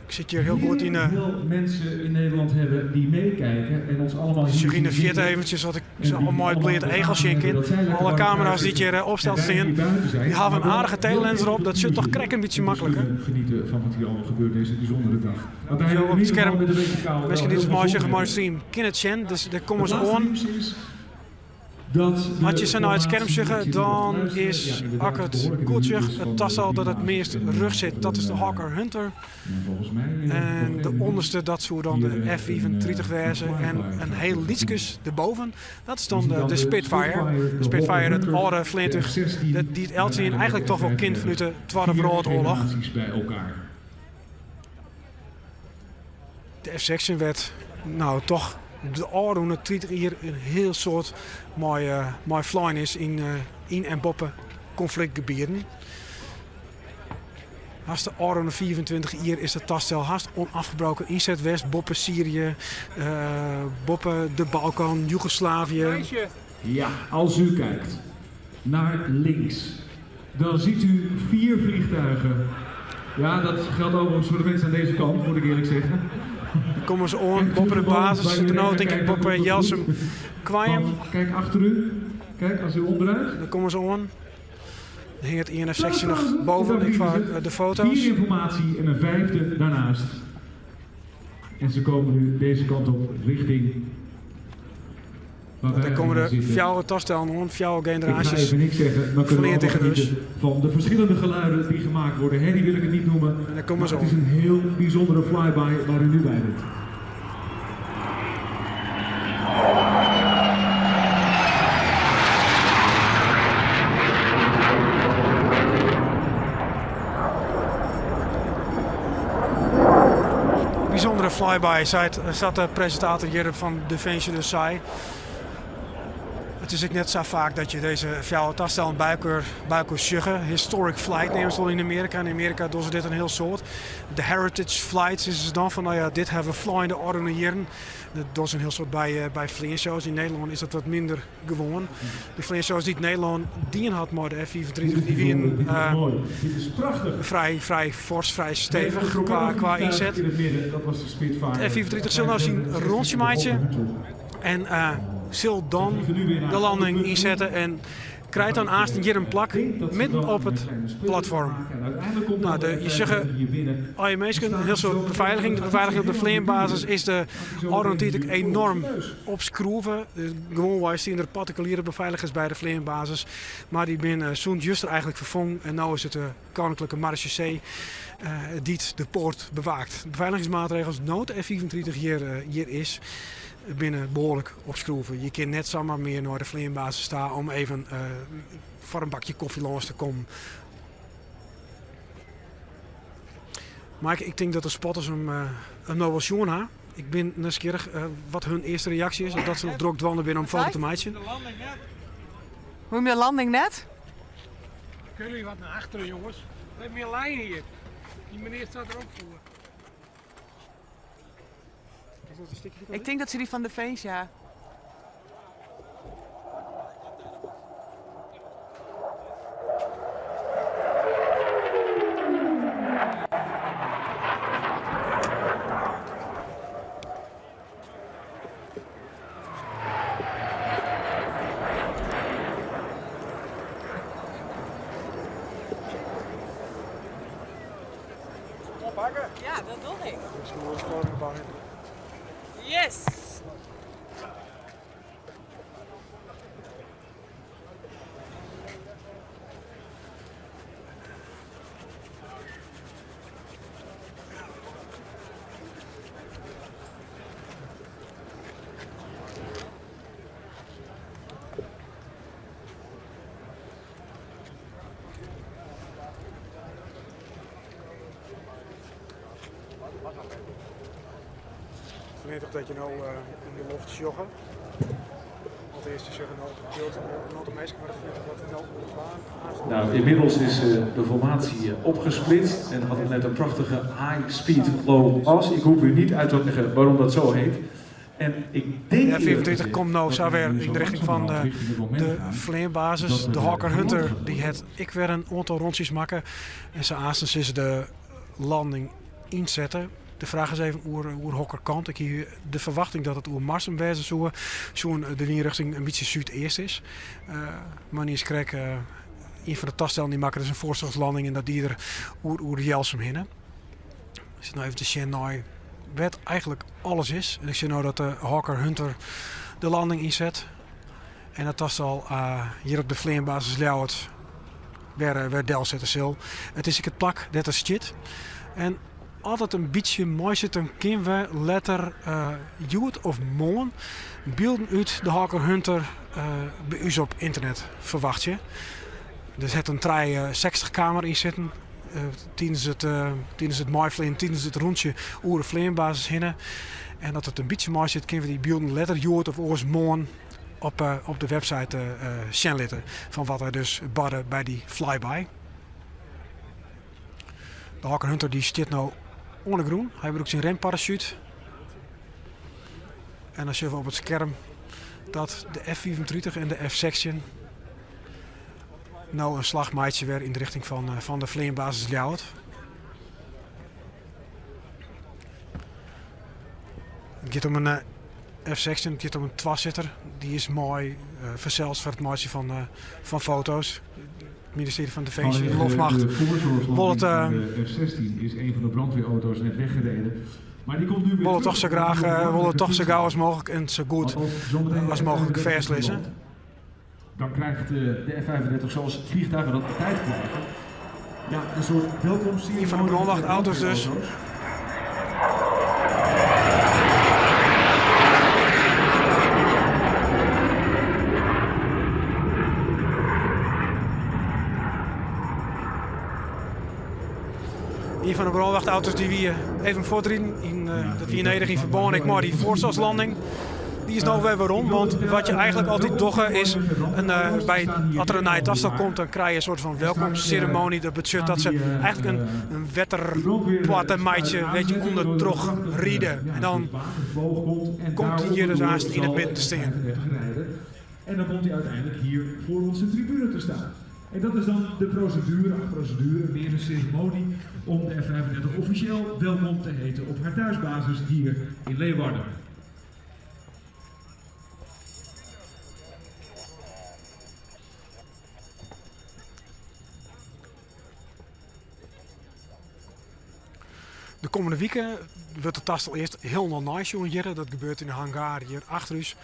Ik sit hjir hiel goed yn 'e.
veel mensen in Nederland hebben die meekijken en ons allemaal hier
Sjoch yn de
zien
fierte
zitten.
eventsjes wat ik
En
sa
die
al mei it
allemaal
bleat
de
each al
gaten
sjen
hebben
kin.
dat zij lekker
Alle
warm
kamera's
thuis
dy't
zitten
hjir opsteld
en wij
stean,
hier buiten zijn,
dy hawwe
maar
in
wel
aardige
heel
telelens
even
derop. Dat sjocht toch
plezier
krekt in bytsje
en dus
makliker.
kunnen genieten van wat hier allemaal gebeurt deze bijzondere dag. Waarbij
Zo
we
op
in
it
ieder geval
skerm,
met een beetje kou wel
minsken dy't
heel
it
veel
meisjogge
zon
mei de
hebben.
stream, kinne it sjen. Dus der komme
Het
se
laatste
oan.
nieuws is dat de
As je se nei it skerm
formatie,
sjogge,
ik zit hier nog te
dan
luisteren,
is
ja,
as
inderdaad
ik it
behoorlijk in de
goed
buurt
sjoch,
is
it
van de
tastel dat it
vliegbasis.
meast
En
rjochts sit,
dat
dat
er
is de
een,
Hawker Hunter.
ja, volgens mij
En
nog
de
even
onderste, dat soe dan
hier
de
een,
F-35
een
wêze. En
flyby
in
gaat
hiel
gezien.
lytskes derboven, dat is
Je
dan
ziet
de,
dan
de
de
Spitfire.
Spitfire,
De
de Hawker
Spitfire, het
Hunter,
âlde
de
fleantúch,
F-16
dat dy't
en
eltsenien
uiteindelijk
eigentlik
de
toch wol kint
F-35.
fanút de Twadde
Vier
Wrâldoarloch.
generaties bij elkaar.
De F-16 werd nou toch de ôfrûne 30 jier in hiel soad mei, mei flein is yn, yn en boppe konfliktgebieten. Hast de ôfrûne 25 jier is dat tastel hast onafgebroken ynset west boppe Syrië, boppe de Balkan, Joegoslavië.
Ja, als u kijkt naar links, dan ziet u vier vliegtuigen. Ja, dat geldt overigens voor de mensen aan deze kant, moet ik eerlijk zeggen.
Dan komme se oan
Kijk
boppe de
gewoon
basis,
waar
sit
u
der no
naar
tink ik
kijkt, dat
boppe
komt het
Jelsum
goed.
Koarnjum.
Want kijk achter u. Kijk, als u onderuit.
Dan komme se oan. Dan hinget ien F-16 noch boven, ek foar de foto's.
Vier informatie en een vijfde daarnaast. En ze komen nu deze kant op richting waar
Dan
wij
komme
nu
der
zitten.
fjouwer tastellen oan, fjouwer
Ik ga
generaasjes
even niks zeggen, dan kunnen we allemaal
fleantugen dus.
genieten van de verschillende geluiden die gemaakt worden. Herrie wil ik het niet noemen,
En dan komme
maar
se
het is
oan.
een heel bijzondere flyby waar u nu bij bent.
Bysûndere flyby, seit, sa't de presintator hjir fan Definsje dus sei. It is ek net sa faak dat je dizze fjouwer tastellen by elkoar, by elkoar sjogge. Historic flight neame se wol yn Amearika. Yn Amearika dogge se dit in hiel soad. De heritage flight sizze se dan fan, no ja, dit hawwe we flein de ôfrûne jierren. Dat dogge se in hiel soad by, by fleanshows. Yn Nederlân is dat wat minder gewoan. De fleanshows dy't Nederlân dien hat mei de F-35, dy wienen frij, frij fors, frij stevich kwa, kwa ynset. De F-35 sil no syn rûntsje meitsje en sil dan de landing ynsette en krijt dan aansten hjir in plak midden op it platfoarm. No, de, je sjogge allegear minsken, in hiel soad befeiliging. De befeiliging op de fleanbasis is de ôfrûne tiid ek enoarm opskroeve. Gewoanwei stean der partikuliere befeiligers by de fleanbasis, mar dy binne sûnt juster eigentlik ferfongen en no is it de Koninklijke Marechaussee dy't de poart bewaakt. De befeiligingsmaatregels no't de F-35 hjir, hjir is, binne behoarlik opskroeve. Je kinne net samar mear nei de fleanbasis ta om even foar in bakje kofje lâns te kommen. Mar ik tink dat de spotters him no wol sjoen ha. Ik bin nijsgjirrich wat hun earste reaksje is, of dat se noch drok dwaande binne om foto te meitsjen.
Hoe de landing net?
Kunnen jullie wat naar achteren, jongens? We hebben meer lijn hier. Die meneer staat er ook voor.
Ik tink dat se dy fan Definsje ha.
Oppakke?
Ja, dat doch ik. Yes!
Ferneamd dat je no yn de loft sjogge. Alteast, je sjogge no op it byld in oantal minsken, mar dat fyn ik wat we no oan it dwaan ha.
Nou, inmiddels is de formatie opgesplitst en hadden we net een prachtige high speed low as. Ik hoef u niet uit te leggen waarom dat zo heet. En ik denk
De F-35 komt no sa wer yn de richting fan de, de fleanbasis. De Hawker Hunter dy hat ek wer in oantal rûntsjes makke. En sa aansten sille se de landing ynsette. De fraach is even oer, oer hokker kant. Ik hie de ferwachting dat it oer Marsum wêze soe, sjoen de wynrjochting in bytsje súdeast is. Uh, mar niis krekt uh, ien fan de tastellen dy makke dus in foarsjochslanding en dat die er oer, oer Jelsum hinne. Ik sit no even te sjen nei wêr't eigentlik alles is. En ik sjoch no dat de Hawker Hunter de landing ynset. En dat tastel uh, hjir op de fleanbasis Ljouwert wer, wer delsette sil. It is ek it plak dêr't er stiet. En as it in bytsje meisit, dan kinne we letter uh, hjoed of moarn bylden út de Hawker Hunter uh, by ús op ynternet ferwachtsje. Der hat in 360 kamera yn sitten. Uh, tidens it, uh, tidens it meifleanen, tidens it rûntsje oer de fleanbasis hinne. En as it in bytsje meisit, kinne we dy bylden letter hjoed of oars moarn op, uh, op de website sjen litte. Fan wat der dus barde by dy flyby. De Hawker Hunter dy stiet no oan de grûn. Hy brûkt syn remparasjút. En dan sjogge we op it skerm dat de F-35 en de F-16 no in slach meitsje wer yn de richting fan, eh, fan de fleanbasis Ljouwert. It giet om in eh, F-16, it giet om in twasitter. Dy is moai uh, fansels foar it meitsjen fan, uh, fan foto's. It ministearje fan Definsje, de Loftmacht, wol it...
Uh, de F-16 is een van de brandweerauto's net weggereden. Maar die komt nu weer
wol it toch sa graach, wol it toch sa gau as mooglik en sa goed as mooglik fêstlizze.
Dan krijgt de F-35 zoals vliegtuigen dat altijd krijgen. Ja, een soort welkomstceremonie.
Ien fan de brânwachtauto's dus. Ien fan de brânwachtauto's dy wie even fuortriden. Yn, uh, dat wie nedich yn ferbân ek mei dy foarsoarchslanding. Dy is no wer werom, want wat je eigentlik altyd dogge is, in, by, as der in nije tastel komt, dan krije je in soart fan welkomstseremoanje. Dat betsjut dat se eigentlik in, in wetterpoarte meitsje wêr't je ûnder troch ride. En dan komt hy hjir dus aanst yn it midden te stean.
En dan komt hij uiteindelijk hier voor onze tribune te staan. En dat is dan de procedure, ach procedure, meer een ceremonie om de F-35 officieel welkom te heten op haar thuisbasis hier in Leeuwarden.
De kommende wike wurdt de tastel earst hielendal neisjoen hjir. Dat gebeurt yn de hangaar hjir achter ús.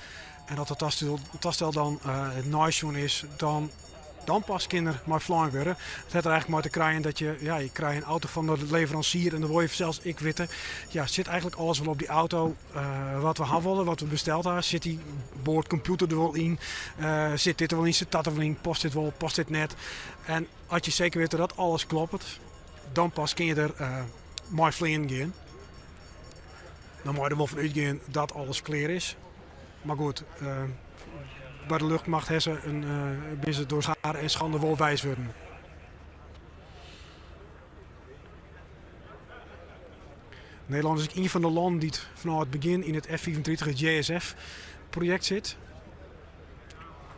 En as de tastel dan neisjoen is, dan, dan pas kin er mei flein wurde. It hat der eigentlik mei te krijen dat je, ja, je krije in auto fan de leveransier en dan wol je fansels ek witte, ja, sit eigentlik alles wol op dy auto wat we ha wolle, wat we besteld ha? Sit dy boardkompjûter der wol yn? Sit dit der wol yn, sit dat der wol yn? Past dit wol, past dit net? En as je seker witte dat alles kloppet, dan pas kin je der mei fleanen gean. Dan mei je der wol fan útgean dat alles klear is. Mar goed, by de luchtmacht ha se in, binne se troch schade en schande wol wijs wurden. Nederlân is ek ien fan de lannen dy't fanôf it begjin yn it F-35, it JSF-projekt sit.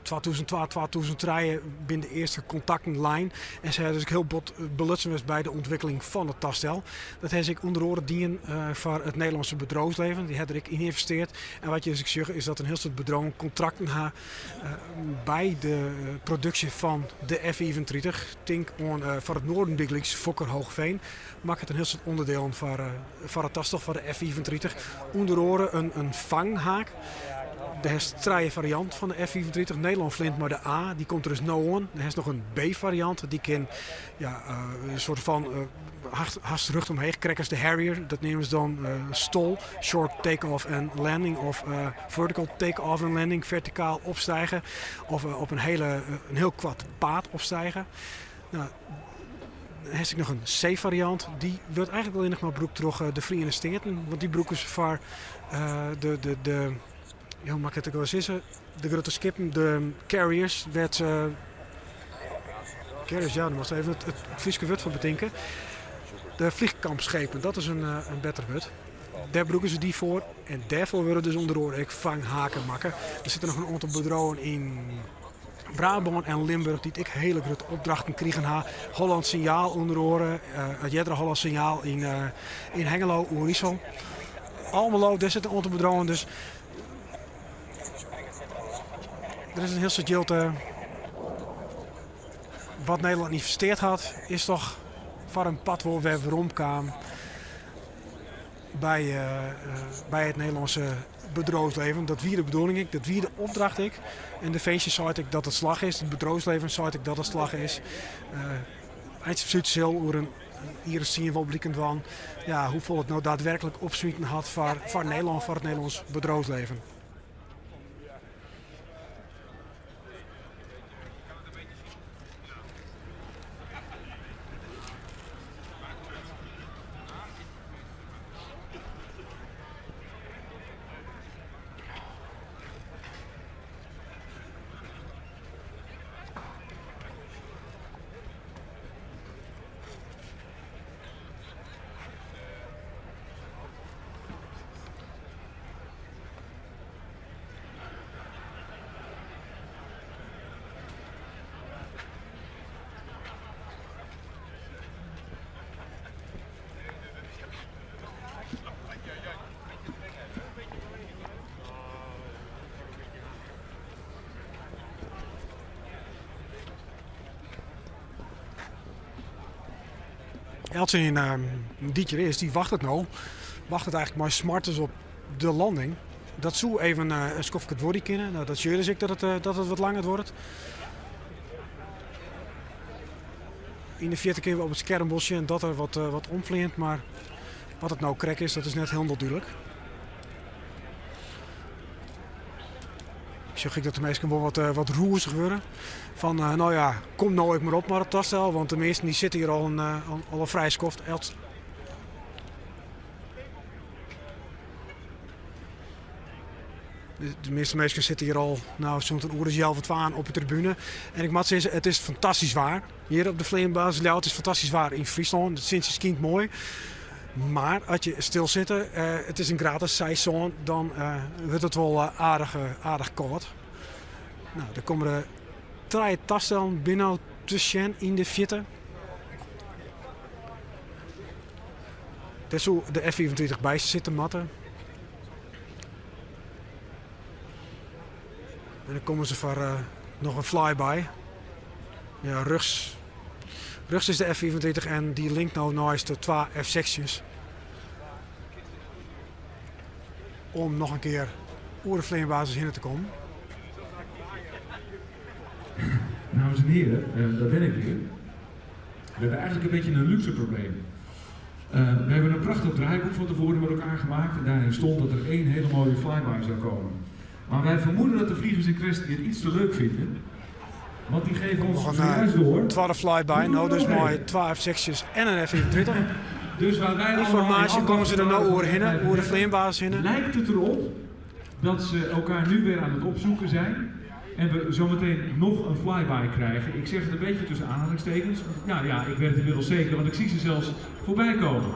2002, 2003 binne de earste kontakten lein en se ha dus ek hiel bot belutsen west by de ûntwikkeling fan it tastel. Dat ha se ek ûnder oare dien foar it Nederlânske bedriuwsleven. Dy ha der ek yn ynvesteard. En wat je dus ek sjogge is dat in hiel soad bedriuwen kontrakten ha by de produksje fan de F-35. Tink oan foar it Noarden bygelyks Fokker Hoogeveen makket in hiel soad ûnderdielen foar it tastel foar de F-35. Ûnder oare in fanghaak. Der hast trije farianten fan de F-35. Nederlân fleant mei de A, dy komt der dus no oan. Der hast noch in B-fariant, dy kin ja, in soart fan hast rjocht omheech, krekt as de Harrier. Dat neame se dan STOL, Short Take-Off and Landing, of Vertical Take-Off and Landing, fertikaal opstige. Of op in, hele, in hiel koart paad opstige. No, dan hast ek noch in C-fariant. Dy wurdt eigentlik allinnich mar brûkt troch de Feriene Steaten. Want dy brûke se foar de, de, de, ja, hoe moat ik it ek alwer sizze? De grutte skippen, de carriers, wêr't se. Carriers, ja, dêr moatst even it, it Fryske wurd foar betinke. De vliegkampschepen, dat is in, in better wurd. Dêr brûke se dy foar en dêrfoar wurde dus ûnder oare ek fanghaken makke. Der sitte noch in oantal bedriuwen yn Brabân en Limburch dy't ek hiele grutte opdrachten krigen ha. Holland Signaal ûnder oare, it eardere Holland Signaal yn, yn Hengelo, Oerisel. Almelo, dêr sitte in oantal bedriuwen. Dus der is in hiel soad jild wat Nederlân ynvesteard hat, is toch foar in part wol wer weromkaam by, by it Nederlânske bedriuwsleven. Dat wie de bedoeling ek, dat wie de opdracht ek. En Definsje seit ek dat it slagge is, it bedriuwsleven seit ek dat it slagge is. Uh, Eintsjebeslút sil oer in jier as tsien wol bliken dwaan ja, hoefolle it no daadwerklik opsmiten hat foar, foar Nederlân, foar it Nederlânsk bedriuwsleven. Eltsenien dy't hjir is, dy wachtet no. Wachtet eigentlik mei smartens op de landing. Dat soe even in skoftke duorje kinne. No, dat sjogge dus ek dat it, dat it wat langer duorret. Yn de fierte kinne we op it skerm wol sjen dat der wat, wat omfleant, mar wat it no krekt is, dat is net hielendal dúdlik. Ik sjoch ek dat de minsken wol wat, wat rûzich wurde. Fan, no ja, kom no ek mar op mei it tastel, want de measten dy sitte hjir al in, al in frij skoft. De measte minsken sitte hjir al no, sûnt in oere as healwei twaen op de tribune. En ik moat sizze, it is fantastysk waar hjir op de fleanbasis Ljouwert. It is fantastysk waar yn Fryslân. It sintsje skynt moai. Mar as je stil sitte, it is in graad as seis, sân, dan wurdt it wol aardich, aardich kâld. No, der komme der trije tastellen binne no te sjen yn de fierte. Dêr soe de F-35 by sitte moatte. En dan komme se foar eh, noch in flyby. Ja, rjochts, rjochts is de F-35 en dy linkt no neist de twa F-16's. Om noch in kear oer de fleanbasis hinne te kommen.
Dames en heren, eh, daar ben ik weer. We hebben eigenlijk een beetje een luxe probleem. Eh, we hebben een prachtig draaiboek van tevoren met elkaar gemaakt en daarin stond dat er één hele mooie flyby zou komen. Maar wij vermoeden dat de vliegers in kwestie het iets te leuk vinden. Want die geven ons
Noch in
zojuist door.
twadde flyby, no dus mei twa F-16's en in F-35.
Dus waar wij
Yn
allemaal
formaasje
in
komme se der no
afwachting
oerhinne,
waren
oer de fleanbasis hinne.
Lijkt het erop dat ze elkaar nu weer aan het opzoeken zijn. En we zometeen nog een flyby krijgen. Ik zeg het een beetje tussen aanhalingstekens. Want ja, ja, ik weet het inmiddels zeker, want ik zie ze zelfs voorbij komen.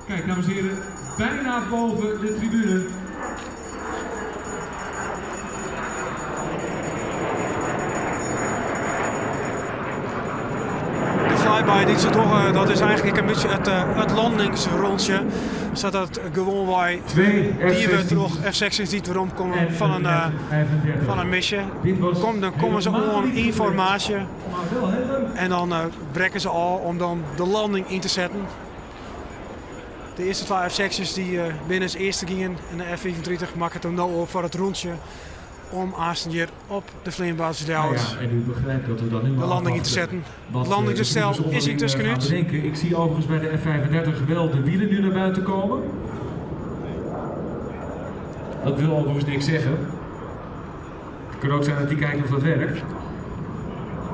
Kijk, dames en heren, bijna boven de tribune.
De flyby dy't se dogge, dat is eigentlik in bytsje it, eh, it landingsrûntsje. Sadat gewoanwei dien wurdt troch F-16's dy't weromkomme fan in, eh, fan in misje. Kom, dan komme se oan yn formaasje en dan eh, brekke se ôf om dan de landing yn te setten. De earste twa F-16's dy eh, binne as earste gien en de F-35 makket him no op foar it rûntsje om aansten hjir op de fleanbasis Ljouwert
Nou ja, en u begrijpt dat we dan nu
de
maar
landing yn te
afwachten
setten.
wat,
Het
de
landingsgestel
vliegers
is
onderling,
yntusken
gaan
út.
bedenken. Ik zie overigens bij de F-35 wel de wielen nu naar buiten komen. Dat wil overigens niks zeggen. Het kan ook zijn dat hij kijkt of dat werkt.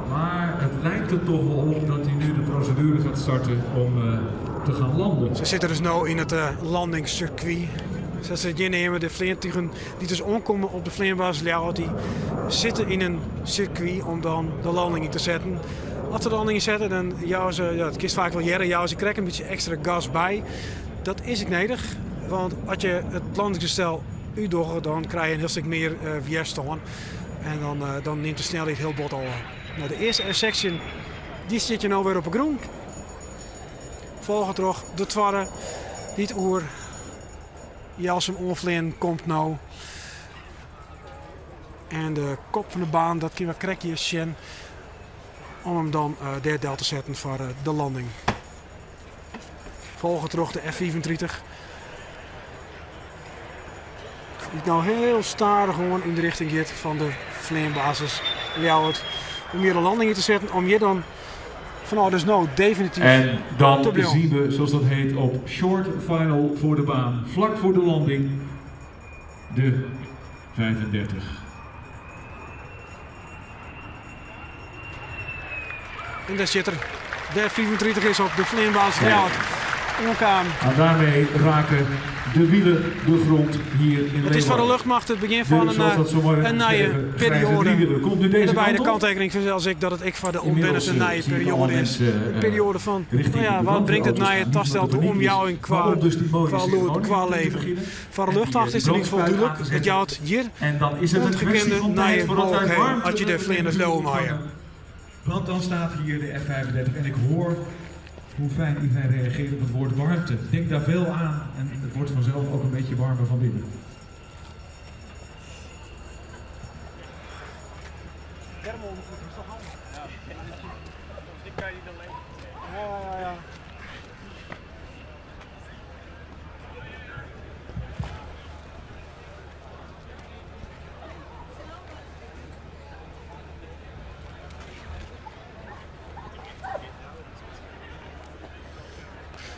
Maar het lijkt er toch wel op dat hij nu de procedure gaat starten om eh, te gaan landen.
Se sitte dus no yn it eh, landingscircuit. Sa't se it hjir neame, de fleantugen dy't dus oankomme op de fleanbasis Ljouwert, dy sitte yn in sirkwy om dan de landing yn te setten. As se de landing ynsette, dan jouwe se, ja, dat kinst faak wol hearre, jouwe se krekt in bytsje ekstra gas by. Dat is ek nedich, want as je it landingsgestel útdogge, dan krije je in hiel stik mear eh, wjerstân. En dan, eh, dan nimt de snelheid hiel bot ôf. No, de earste F-16 dy stiet hjir no wer op 'e grûn. Folge troch de twadde, dy't oer Jelsum oanfleanen komt no. En de kop fan de baan, dat kinne we krekt hjir sjen. Om him dan uh, dêr del te setten foar uh, de landing. Folge troch de F-35. Dy't no hiel stadichoan yn de rjochting giet fan de fleanbasis Ljouwert. Om hjir de landing yn te setten, om hjir dan fanôf dus no definityf
En dan
te bliuwen.
zien we, zoals dat heet, op short final voor de baan, vlak voor de landing, de 35.
En dêr sit er. De F-35 is op de fleanbasis Ljouwert oankaam.
En daarmee raken de wielen de grond hier in
It is foar de
Leeuwarden.
luchtmacht it begjin
De,
fan in,
zoals
eh,
dat zo mooi werd
in nije
omschreven, grijze
perioade.
driewieler komt nu deze
En by
kant
de
op.
kanttekening fansels ek dat it ek foar de
Inmiddels
omwenners in nije
zie ik
perioade
allemaal
is.
mensen,
In periode fan,
richting
no ja,
de
wat bringt it
brandweerauto's
nije
gaan.
tastel
Niet
de
wat de paniek is,
omjouwing
maar
kwa,
om dus die mooie
kwa lûd,
ceremonie
kwa
te
leven.
beginnen.
Foar de
En die,
luchtmacht
eh,
is it yn ieder gefal
brandweer
dúdlik.
aan te
It
zetten.
jout hjir
En dan is het een kwestie
ûngekende
van tijd
nije
voordat wij
mooglikheden
warmte
as je de fleaners leauwe meie.
Want dan staat hier de F-35 en ik hoor hoe fijn iedereen reageert op het woord warmte. Denk daar veel aan en het wordt vanzelf ook een beetje warmer van binnen.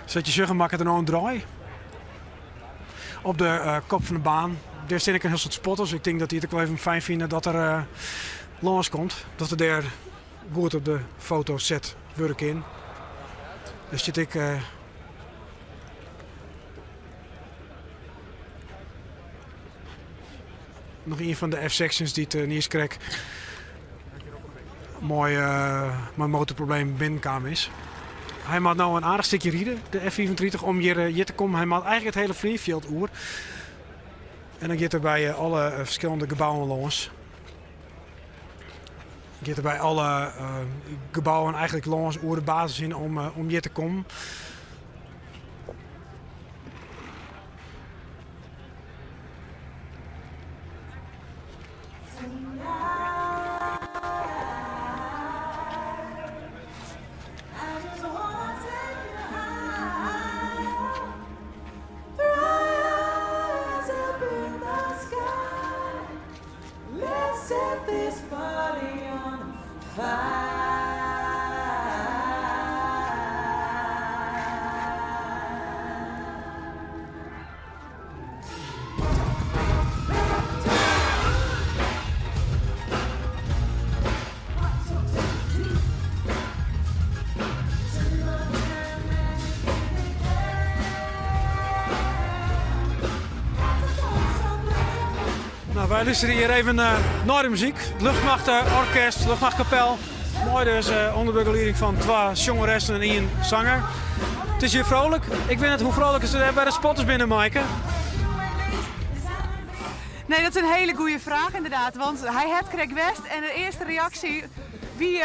Sa't je sjogge makket er no in draai op de eh, kop fan de baan. Dêr steane ek in hiel soad spotters. Ik tink dat dy it ek wol even fijn fine dat er eh, lâns komt. Dat er dêr goed op de foto set wurde kin. Dêr stiet ek eh, Noch ien fan de F-sechstjins dy't niiskrekt mei mei motorproblemen binnenkaam is. Hy moat no in aardich stikje ride, de F-35, om hjir hjir te kommen. Hy moat eigentlik it hiele fleanfjild oer. En dan giet er by alle ferskillende gebouwen lâns. Giet er by alle gebouwen eigentlik lâns oer de basis hinne om, om hjir te kommen. Nou, wy lústerje hjir even nei de muzyk. Luchtmachtorkest, Luchtmachtkapel. Mei dus ûnder begelieding fan twa sjongeressen en ien sanger. It is hjir frolik. Ik wit net hoe frolik it dêr by de spotters binne, Maaike.
Nee, dat is in hiele goede fraach ynderdaad. Want hy hat krekt west en de earste reaksje wie...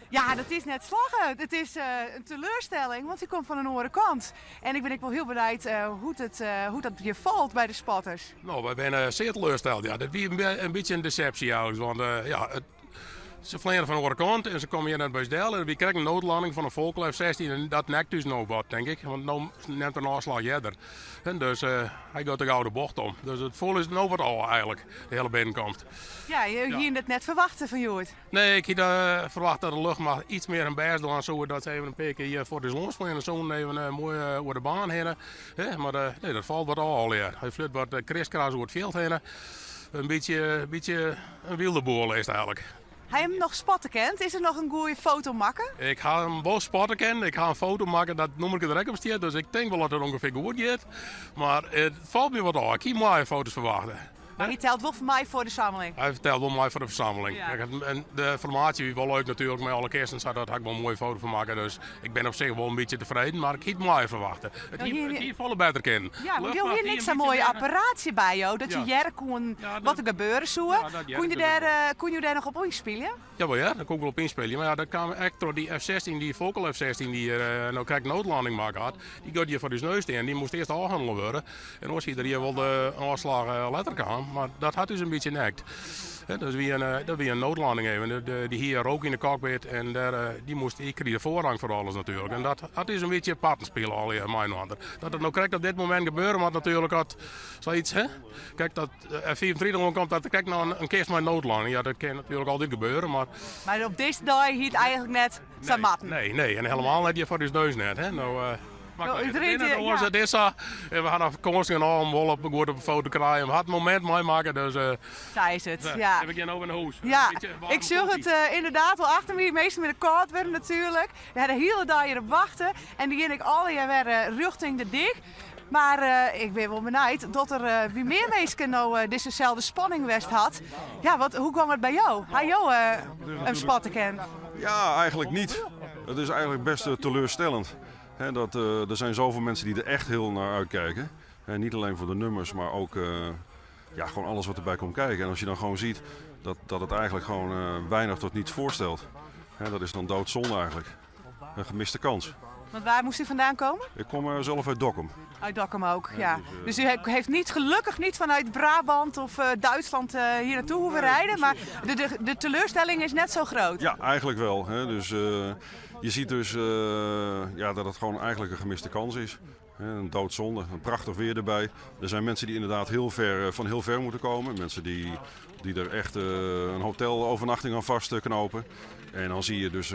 Ja, dat is net slagge. It is in teleurstelling, want hy komt fan in oare kant. En ik bin ek wol hiel benijd hoe't it, hoe't dat hjir falt by de spotters.
No, wy binne sear teleursteld. Ja, dit wie in bytsje in desepsje eigenlijk. Want ja, it, se fleane fan de oare kant en se komme hjir net by ús del. En der wie krekt in noodlanding fan in Volkel F-16 en dat nekt ús no wat, tink ik. Want no nimt er in ôfslach earder. En dus hy giet de gau de bocht om. Dus it foel ús no wat ôf eigenlijk, de hiele binnenkomst.
Ja, je hiene it net ferwachte fan hjoed.
Nee, ik hie ferwachte dat de luchtmacht iets mear hun bêst dwaan soe. Dat se even in pear kear hjir foar ús lâns fleane soenen, even moai oer de baan hinne. Mar nee, dat falt wat ôf allegear. Hy fleant wat kriskras oer it fjild hinne. In bytsje, bytsje in wylde boel is it eigentlik.
Ha je him noch spotte kind? Is der noch in goede foto makke?
Ik ha him wol spotte kind. Ik ha in foto makke dat nûmerke der ek op stiet. Dus ik tink wol dat it ûngefear goed giet. Mar it falt my wat ôf. Ik hie moaie foto's ferwachte.
Mar hy telt wol foar my foar de samling.
Hy telt wol mei foar de fersammeling. Ja. En de formaasje wie wol leuk natuerlik mei alle kisten, sa dat ha ik wol in moaie foto fan makke. Dus ik bin op sich wol in bytsje tefreden, mar ik hie it moaier ferwachte. It hie, it hie folle better kinnen.
Ja, want jo hiene ek sa'n moai apparaatsje by jo, dat je hearre koenen wat der gebeure soe. Koene je dêr, koene jo dêr noch op ynspylje?
Jawel ja, dêr koe ik wol op ynspylje. Mar ja, dat kaam ek troch dy F-16, dy Volkel F-16 dy't no krekt noodlanding makke hat. Dy giet hjir foar ús neus stean. Dy moast earst ôfhannele wurde. En oars hie der hjir wol de ôfslach letter kaam. Mar dat hat ús in bytsje nekt. Dat wie in, dat wie in noodlanding even. Dy hie rook yn de cockpit en dêr, dy moast, dy krige foarrang foar alles natuerlik. En dat hat ús in bytsje parten spile allegear mei-inoar. Dat it no krekt op dit momint gebeure moat natuerlik, at sayts, hè. Kijk, dat F-35 oankomt, dat der krekt noch in kist mei noodlanding. Ja, dat kin natuerlik altyd gebeure, mar...
Mar op dizze dei hie it eigentlik net sa moatten.
Nee, nee, en helemaal net hjir foar ús neus net, hè. No, mar no, it rint net oars, it is sa. En we ha noch kâns genôch om wol op, goed op de foto te krijen. We ha it momint meimakke, dus...
Sa is it, ja.
En we gean no wer nei hûs.
Ja, ik sjoch it ynderdaad wol achter my. Minsken binne kâld wurden natuerlik. We ha de hiele dei hjir op wachte. En dy gean ek allegear wer rjochting de dyk. Mar ik bin wol benijd dat der by mear minsken no dizzeselde spanning west hat. Ja, wat, hoe gong it by jo? Ha jo him spotte kind?
Ja, eigenlijk niet. Het is eigenlijk best teleurstellend. Hè, dat, er zijn zoveel mensen die er echt heel naar uitkijken. Hè, niet alleen voor de nummers, maar ook ja, gewoon alles wat erbij komt kijken. En als je dan gewoon ziet dat, dat het eigenlijk gewoon weinig tot niets voorstelt. Hè, dat is dan doodzonde eigenlijk. Een gemiste kans.
Want waar moest u vandaan komen?
Ik kom eh, zelf uit Dokkum.
Uit Dokkum ook, ja. Dus, dus u heeft niet, gelukkig niet vanuit Brabant of uh, Duitsland uh, hier naartoe hoeven rijden. Maar de, de, de teleurstelling is net zo groot.
Ja, eigenlijk wel. Hè. Dus, uh, je ziet dus ja, dat het gewoon eigenlijk een gemiste kans is. Een doodzonde, een prachtig weer erbij. Er zijn mensen die inderdaad heel ver, van heel ver moeten komen. Mensen die, die er echt een hotelovernachting aan vastknopen. En dan zie je dus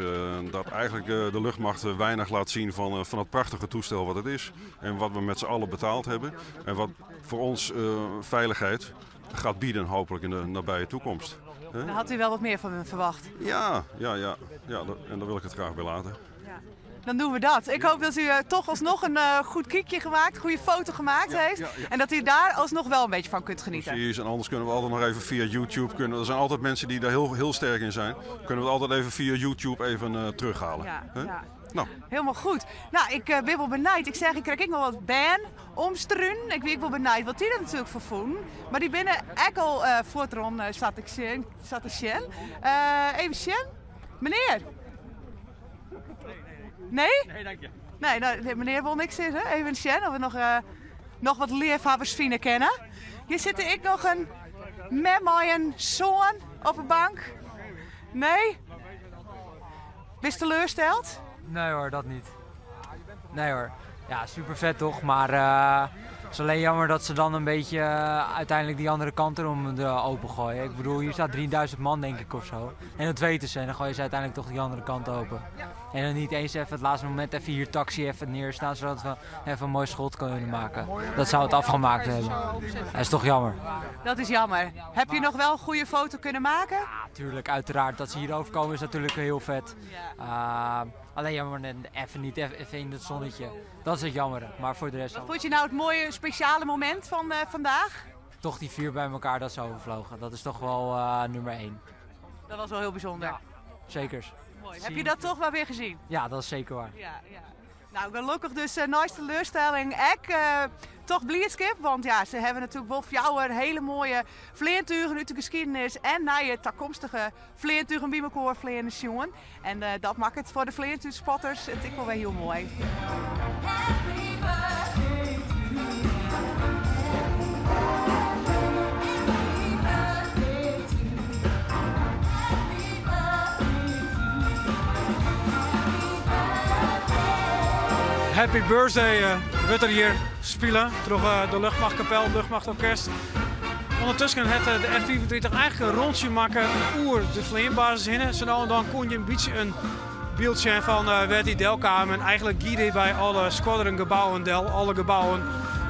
dat eigenlijk de luchtmacht weinig laat zien van, van het prachtige toestel wat het is. En wat we met z'n allen betaald hebben. En wat voor ons veiligheid gaat bieden hopelijk in de nabije toekomst.
Daar had u wel wat meer van verwacht?
Ja, ja, ja, ja en daar wil ik het graag bij laten.
Dan doen we dat. Ik hoop dat u eh, toch alsnog een eh, goed kiekje gemaakt, goede foto gemaakt heeft. En dat u daar alsnog wel een beetje van kunt genieten.
Precies, en anders kunnen we altijd nog even via YouTube. Kunnen, er zijn altijd mensen die daar heel, heel sterk in zijn. Kunnen we het altijd even via YouTube even eh, terughalen.
Ja,
Hè?
ja.
Nou,
Helemaal goed. Nou, ik eh, ben wel benijd. Ik zeg, ik krijg ik nog wat ban omstruun. Ik ben ook wel benijd wat die er natuurlijk voor voelen. Maar die binnen enkel eh voortron eh, zat ik zien- zat te zien. Eh, even zien. Meneer. Nee?
Nee, dank je.
Nee, nou, de meneer wil niks zeggen. Even zien of we nog, eh, nog wat leervabbers vinden kennen. Hier zit ik nog een met mij een zoon op een bank. Nee? Wist teleursteld?
Nee hoor, dat niet. Nee hoor. Ja, super vet toch? Maar eh, het is alleen jammer dat ze dan een beetje eh, uiteindelijk die andere kant erom de open gooien. Ik bedoel, hier staat 3000 man denk ik of zo. En dat weten ze. En dan gooien ze uiteindelijk toch die andere kant open. En dan niet eens even het laatste moment even hier taxi even neerstaan, zodat we even een mooi schot kunnen maken. Dat zou het afgemaakt hebben. Dat is toch jammer.
Dat is jammer. Heb je nog wel een goede foto kunnen maken?
Tuurlijk, uiteraard. Dat ze hier overkomen is natuurlijk heel vet. Eh, alleen jammer, net even niet even in het zonnetje. Dat is het jammer. Maar voor de rest,
Wat vond je nou het mooie speciale moment van eh, vandaag?
toch die vier bij elkaar dat ze overvlogen. Dat is toch wel eh, nummer één.
Dat was wel heel bijzonder.
Zekers.
Mooi. Heb je dat toch wel weer gezien?
Ja, dat is zeker waar.
Ja, ja. Nou, gelukkig dus uh, nice teleurstelling. Ik eh, toch blierskip, want ja, ze hebben natuurlijk wel jouw hele mooie vleertuigen uit de geschiedenis en naar je toekomstige vleertuigen bij elkaar vleeren jongen. En eh, dat maakt het voor de vleertuigspotters het ik wel weer heel mooi.
Happy birthday, eh wordt er hier spelen door eh, de Luchtmachtkapel, Luchtmachtorkest. Ondertussen het eh, de F-35 eigenlijk een rondje maken oer de vleerbasis heen. Zo nou en dan kon je een beetje een beeldje van eh werd die delkamer. En eigenlijk giede bij alle squadrongebouwen del, alle gebouwen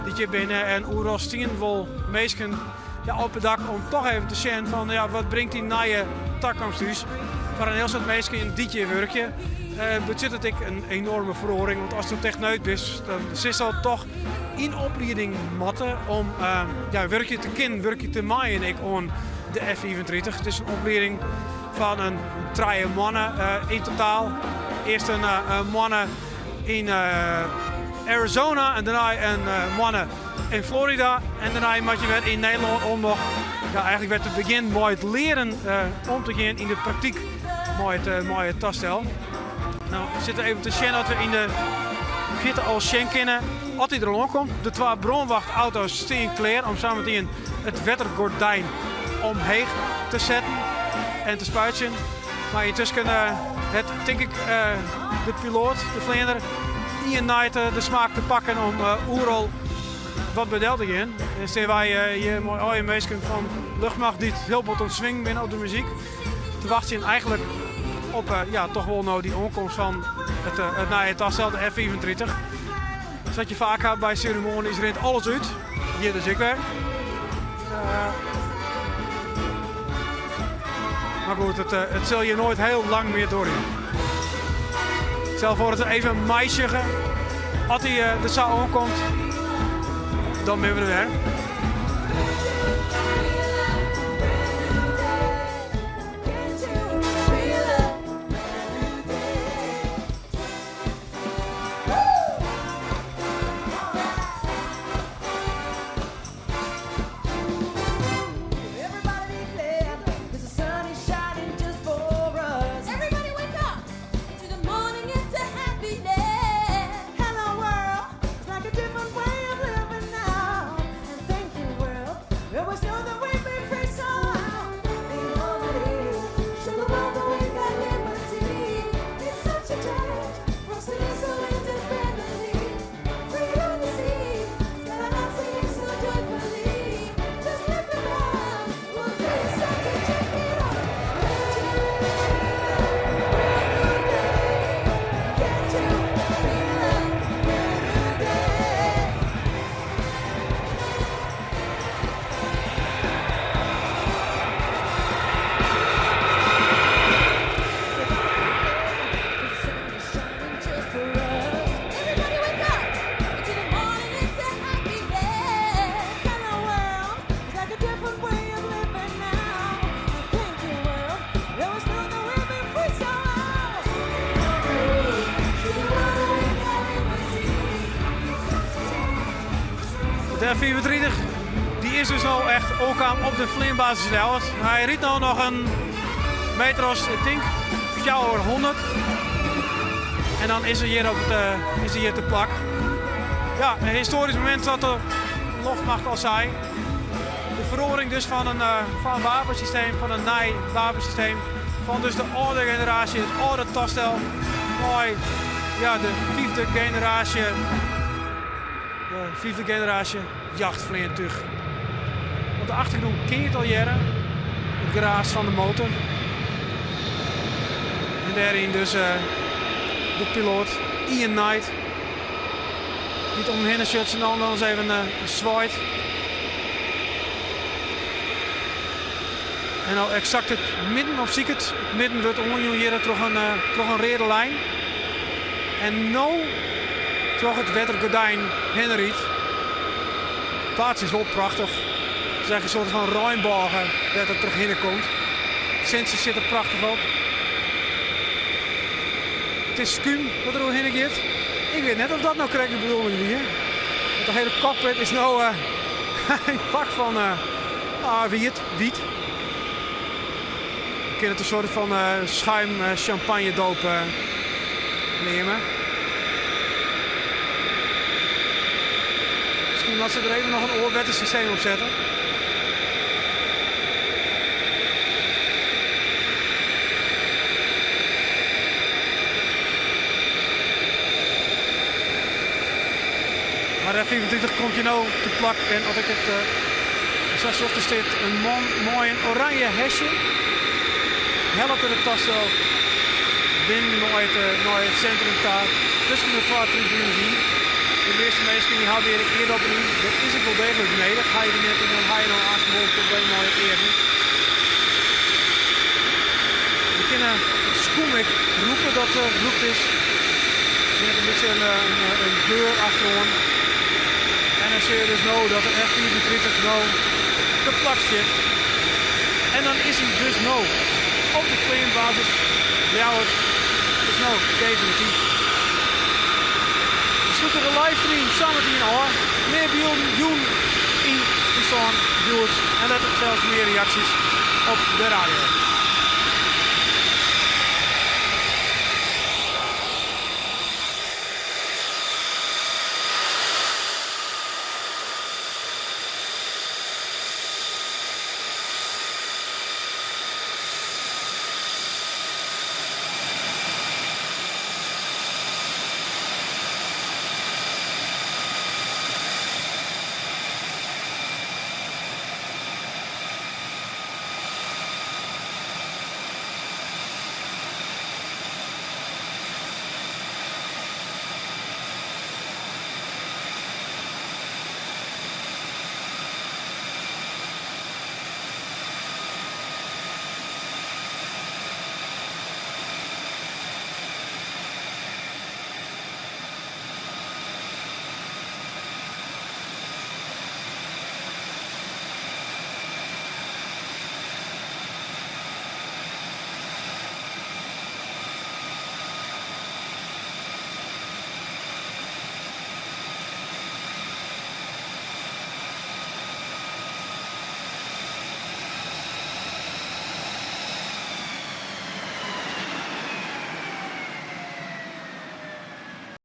die je binnen. En oeral stien wel meesken ja, op het dak om toch even te zien van ja, wat brengt die nieuwe toekomst dus. Voor een heel soort mensen in dit werkje. Eh bezit het ik een enorme verhoring. Want als het techneut is, dan zit al toch in opleiding matten om eh, ja, werkje te kin, werkje te maaien ik on de F-35. Het is een opleiding van een drie mannen eh, in totaal. Eerst een eh, een mannen in eh, Arizona en daarna een eh, mannen in Florida. En daarna moet je weer in Nederland om nog, ja, eigenlijk werd het begin mooi het leren eh, om te gaan in de praktijk mooi het, eh, mooi het tastel. Nou, we zitten even te zien dat we in de vierde al zien kennen. Als hij er komt, de twee bronwachtauto's staan klaar om samen meteen het wettergordijn omheen te zetten en te spuiten. Maar intussen eh, het, denk ik, eh, de piloot, de vlinder, Ian Knight eh, de smaak te pakken om eh Oerol wat bij te gaan. En zijn wij eh, hier mooi al je meesten van luchtmacht die het heel bot ontswing binnen op de muziek. Te wachten eigenlijk op eh, ja, toch wel nou die onkomst van het, eh, het, nou, het tastel, de F-35. Zoals je vaak hebt bij ceremonies, rent alles uit. Hier dus ik weer. Eh, maar goed, het, eh, het zul je nooit heel lang meer doorheen. Stel voor dat we even meisje Als hij eh, de zaal aankomt, dan ben we er weer.
Everybody be glad, 'cause the sun is shining just for us.
Everybody wake up to the morning and to happiness.
Hello world, it's like a different way of living now. And thank you world, it was so the way
De F-35 dy is dus no echt oankaam op de fleanbasis Ljouwert. Hy rydt no noch in meter as, ik tink, 400. En dan is er hjir, op it, eh, is er hjir te plak. Ja, in histoarysk momint sa't de loftmacht al sei. De feroaring dus fan in, eh, fan in wapensysteem, fan in nij wapensysteem. Fan dus de âlde generaasje, it âlde tastel, nei ja, de fyfde generaasje. De fyfde generaasje jachtfleantúch. Op de achtergrûn kin je it al hearre, it geraas fan de motor. En dêryn dus eh, de piloat Ian Knight, dy't om him hinne sjocht en dan ris even eh, swaait. En no eksakt it midden opsiket. It midden wurdt oanjûn hjir troch in, eh, troch in reade lijn. En no troch it wettergordijn hinne rydt. It plaatsje is wol prachtich. It is echt in soarte fan reinbôge dêr't it trochhinne komt. De sintsjes sit der prachtich op. It is skún dat der oerhinne giet. Ik wit net of dat no krekt de bedoeling wie. Want de hiele cockpit is no uh, in pak fan uh, ah, wiet, wyt. Je kin it in soarte fan uh, schuim champagnedoop neame. Miskien moatte se der even noch in oar wettersysteem op sette. Mar de F-35 komt hjir no te plak en as ik it sa sjoch, der stiet in man mei in oranje hesje. Hellet er it tastel binnen nei it, nei it sintrum ta, tusken de twa tribunes yn. De measte minsken dy hawwe hjir ek eardoppen yn. Dat is ek wol deeglik nedich. Ha je dy net yn, dan ha je no aanst wol in probleem mei je earen. Je kinne it skûm ek rûke dat brûkt is. Der is in bytsje in, in geur achteroan. En dan sjogge je dus no dat de F-35 no te plak stiet. En dan is hy dus no op de fleanbasis Ljouwert. Dus no definityf. We slute de livestream sametien ôf. Mear bylden jûn yn Fryslân Hjoed en letter sels mear reaksjes op de radio.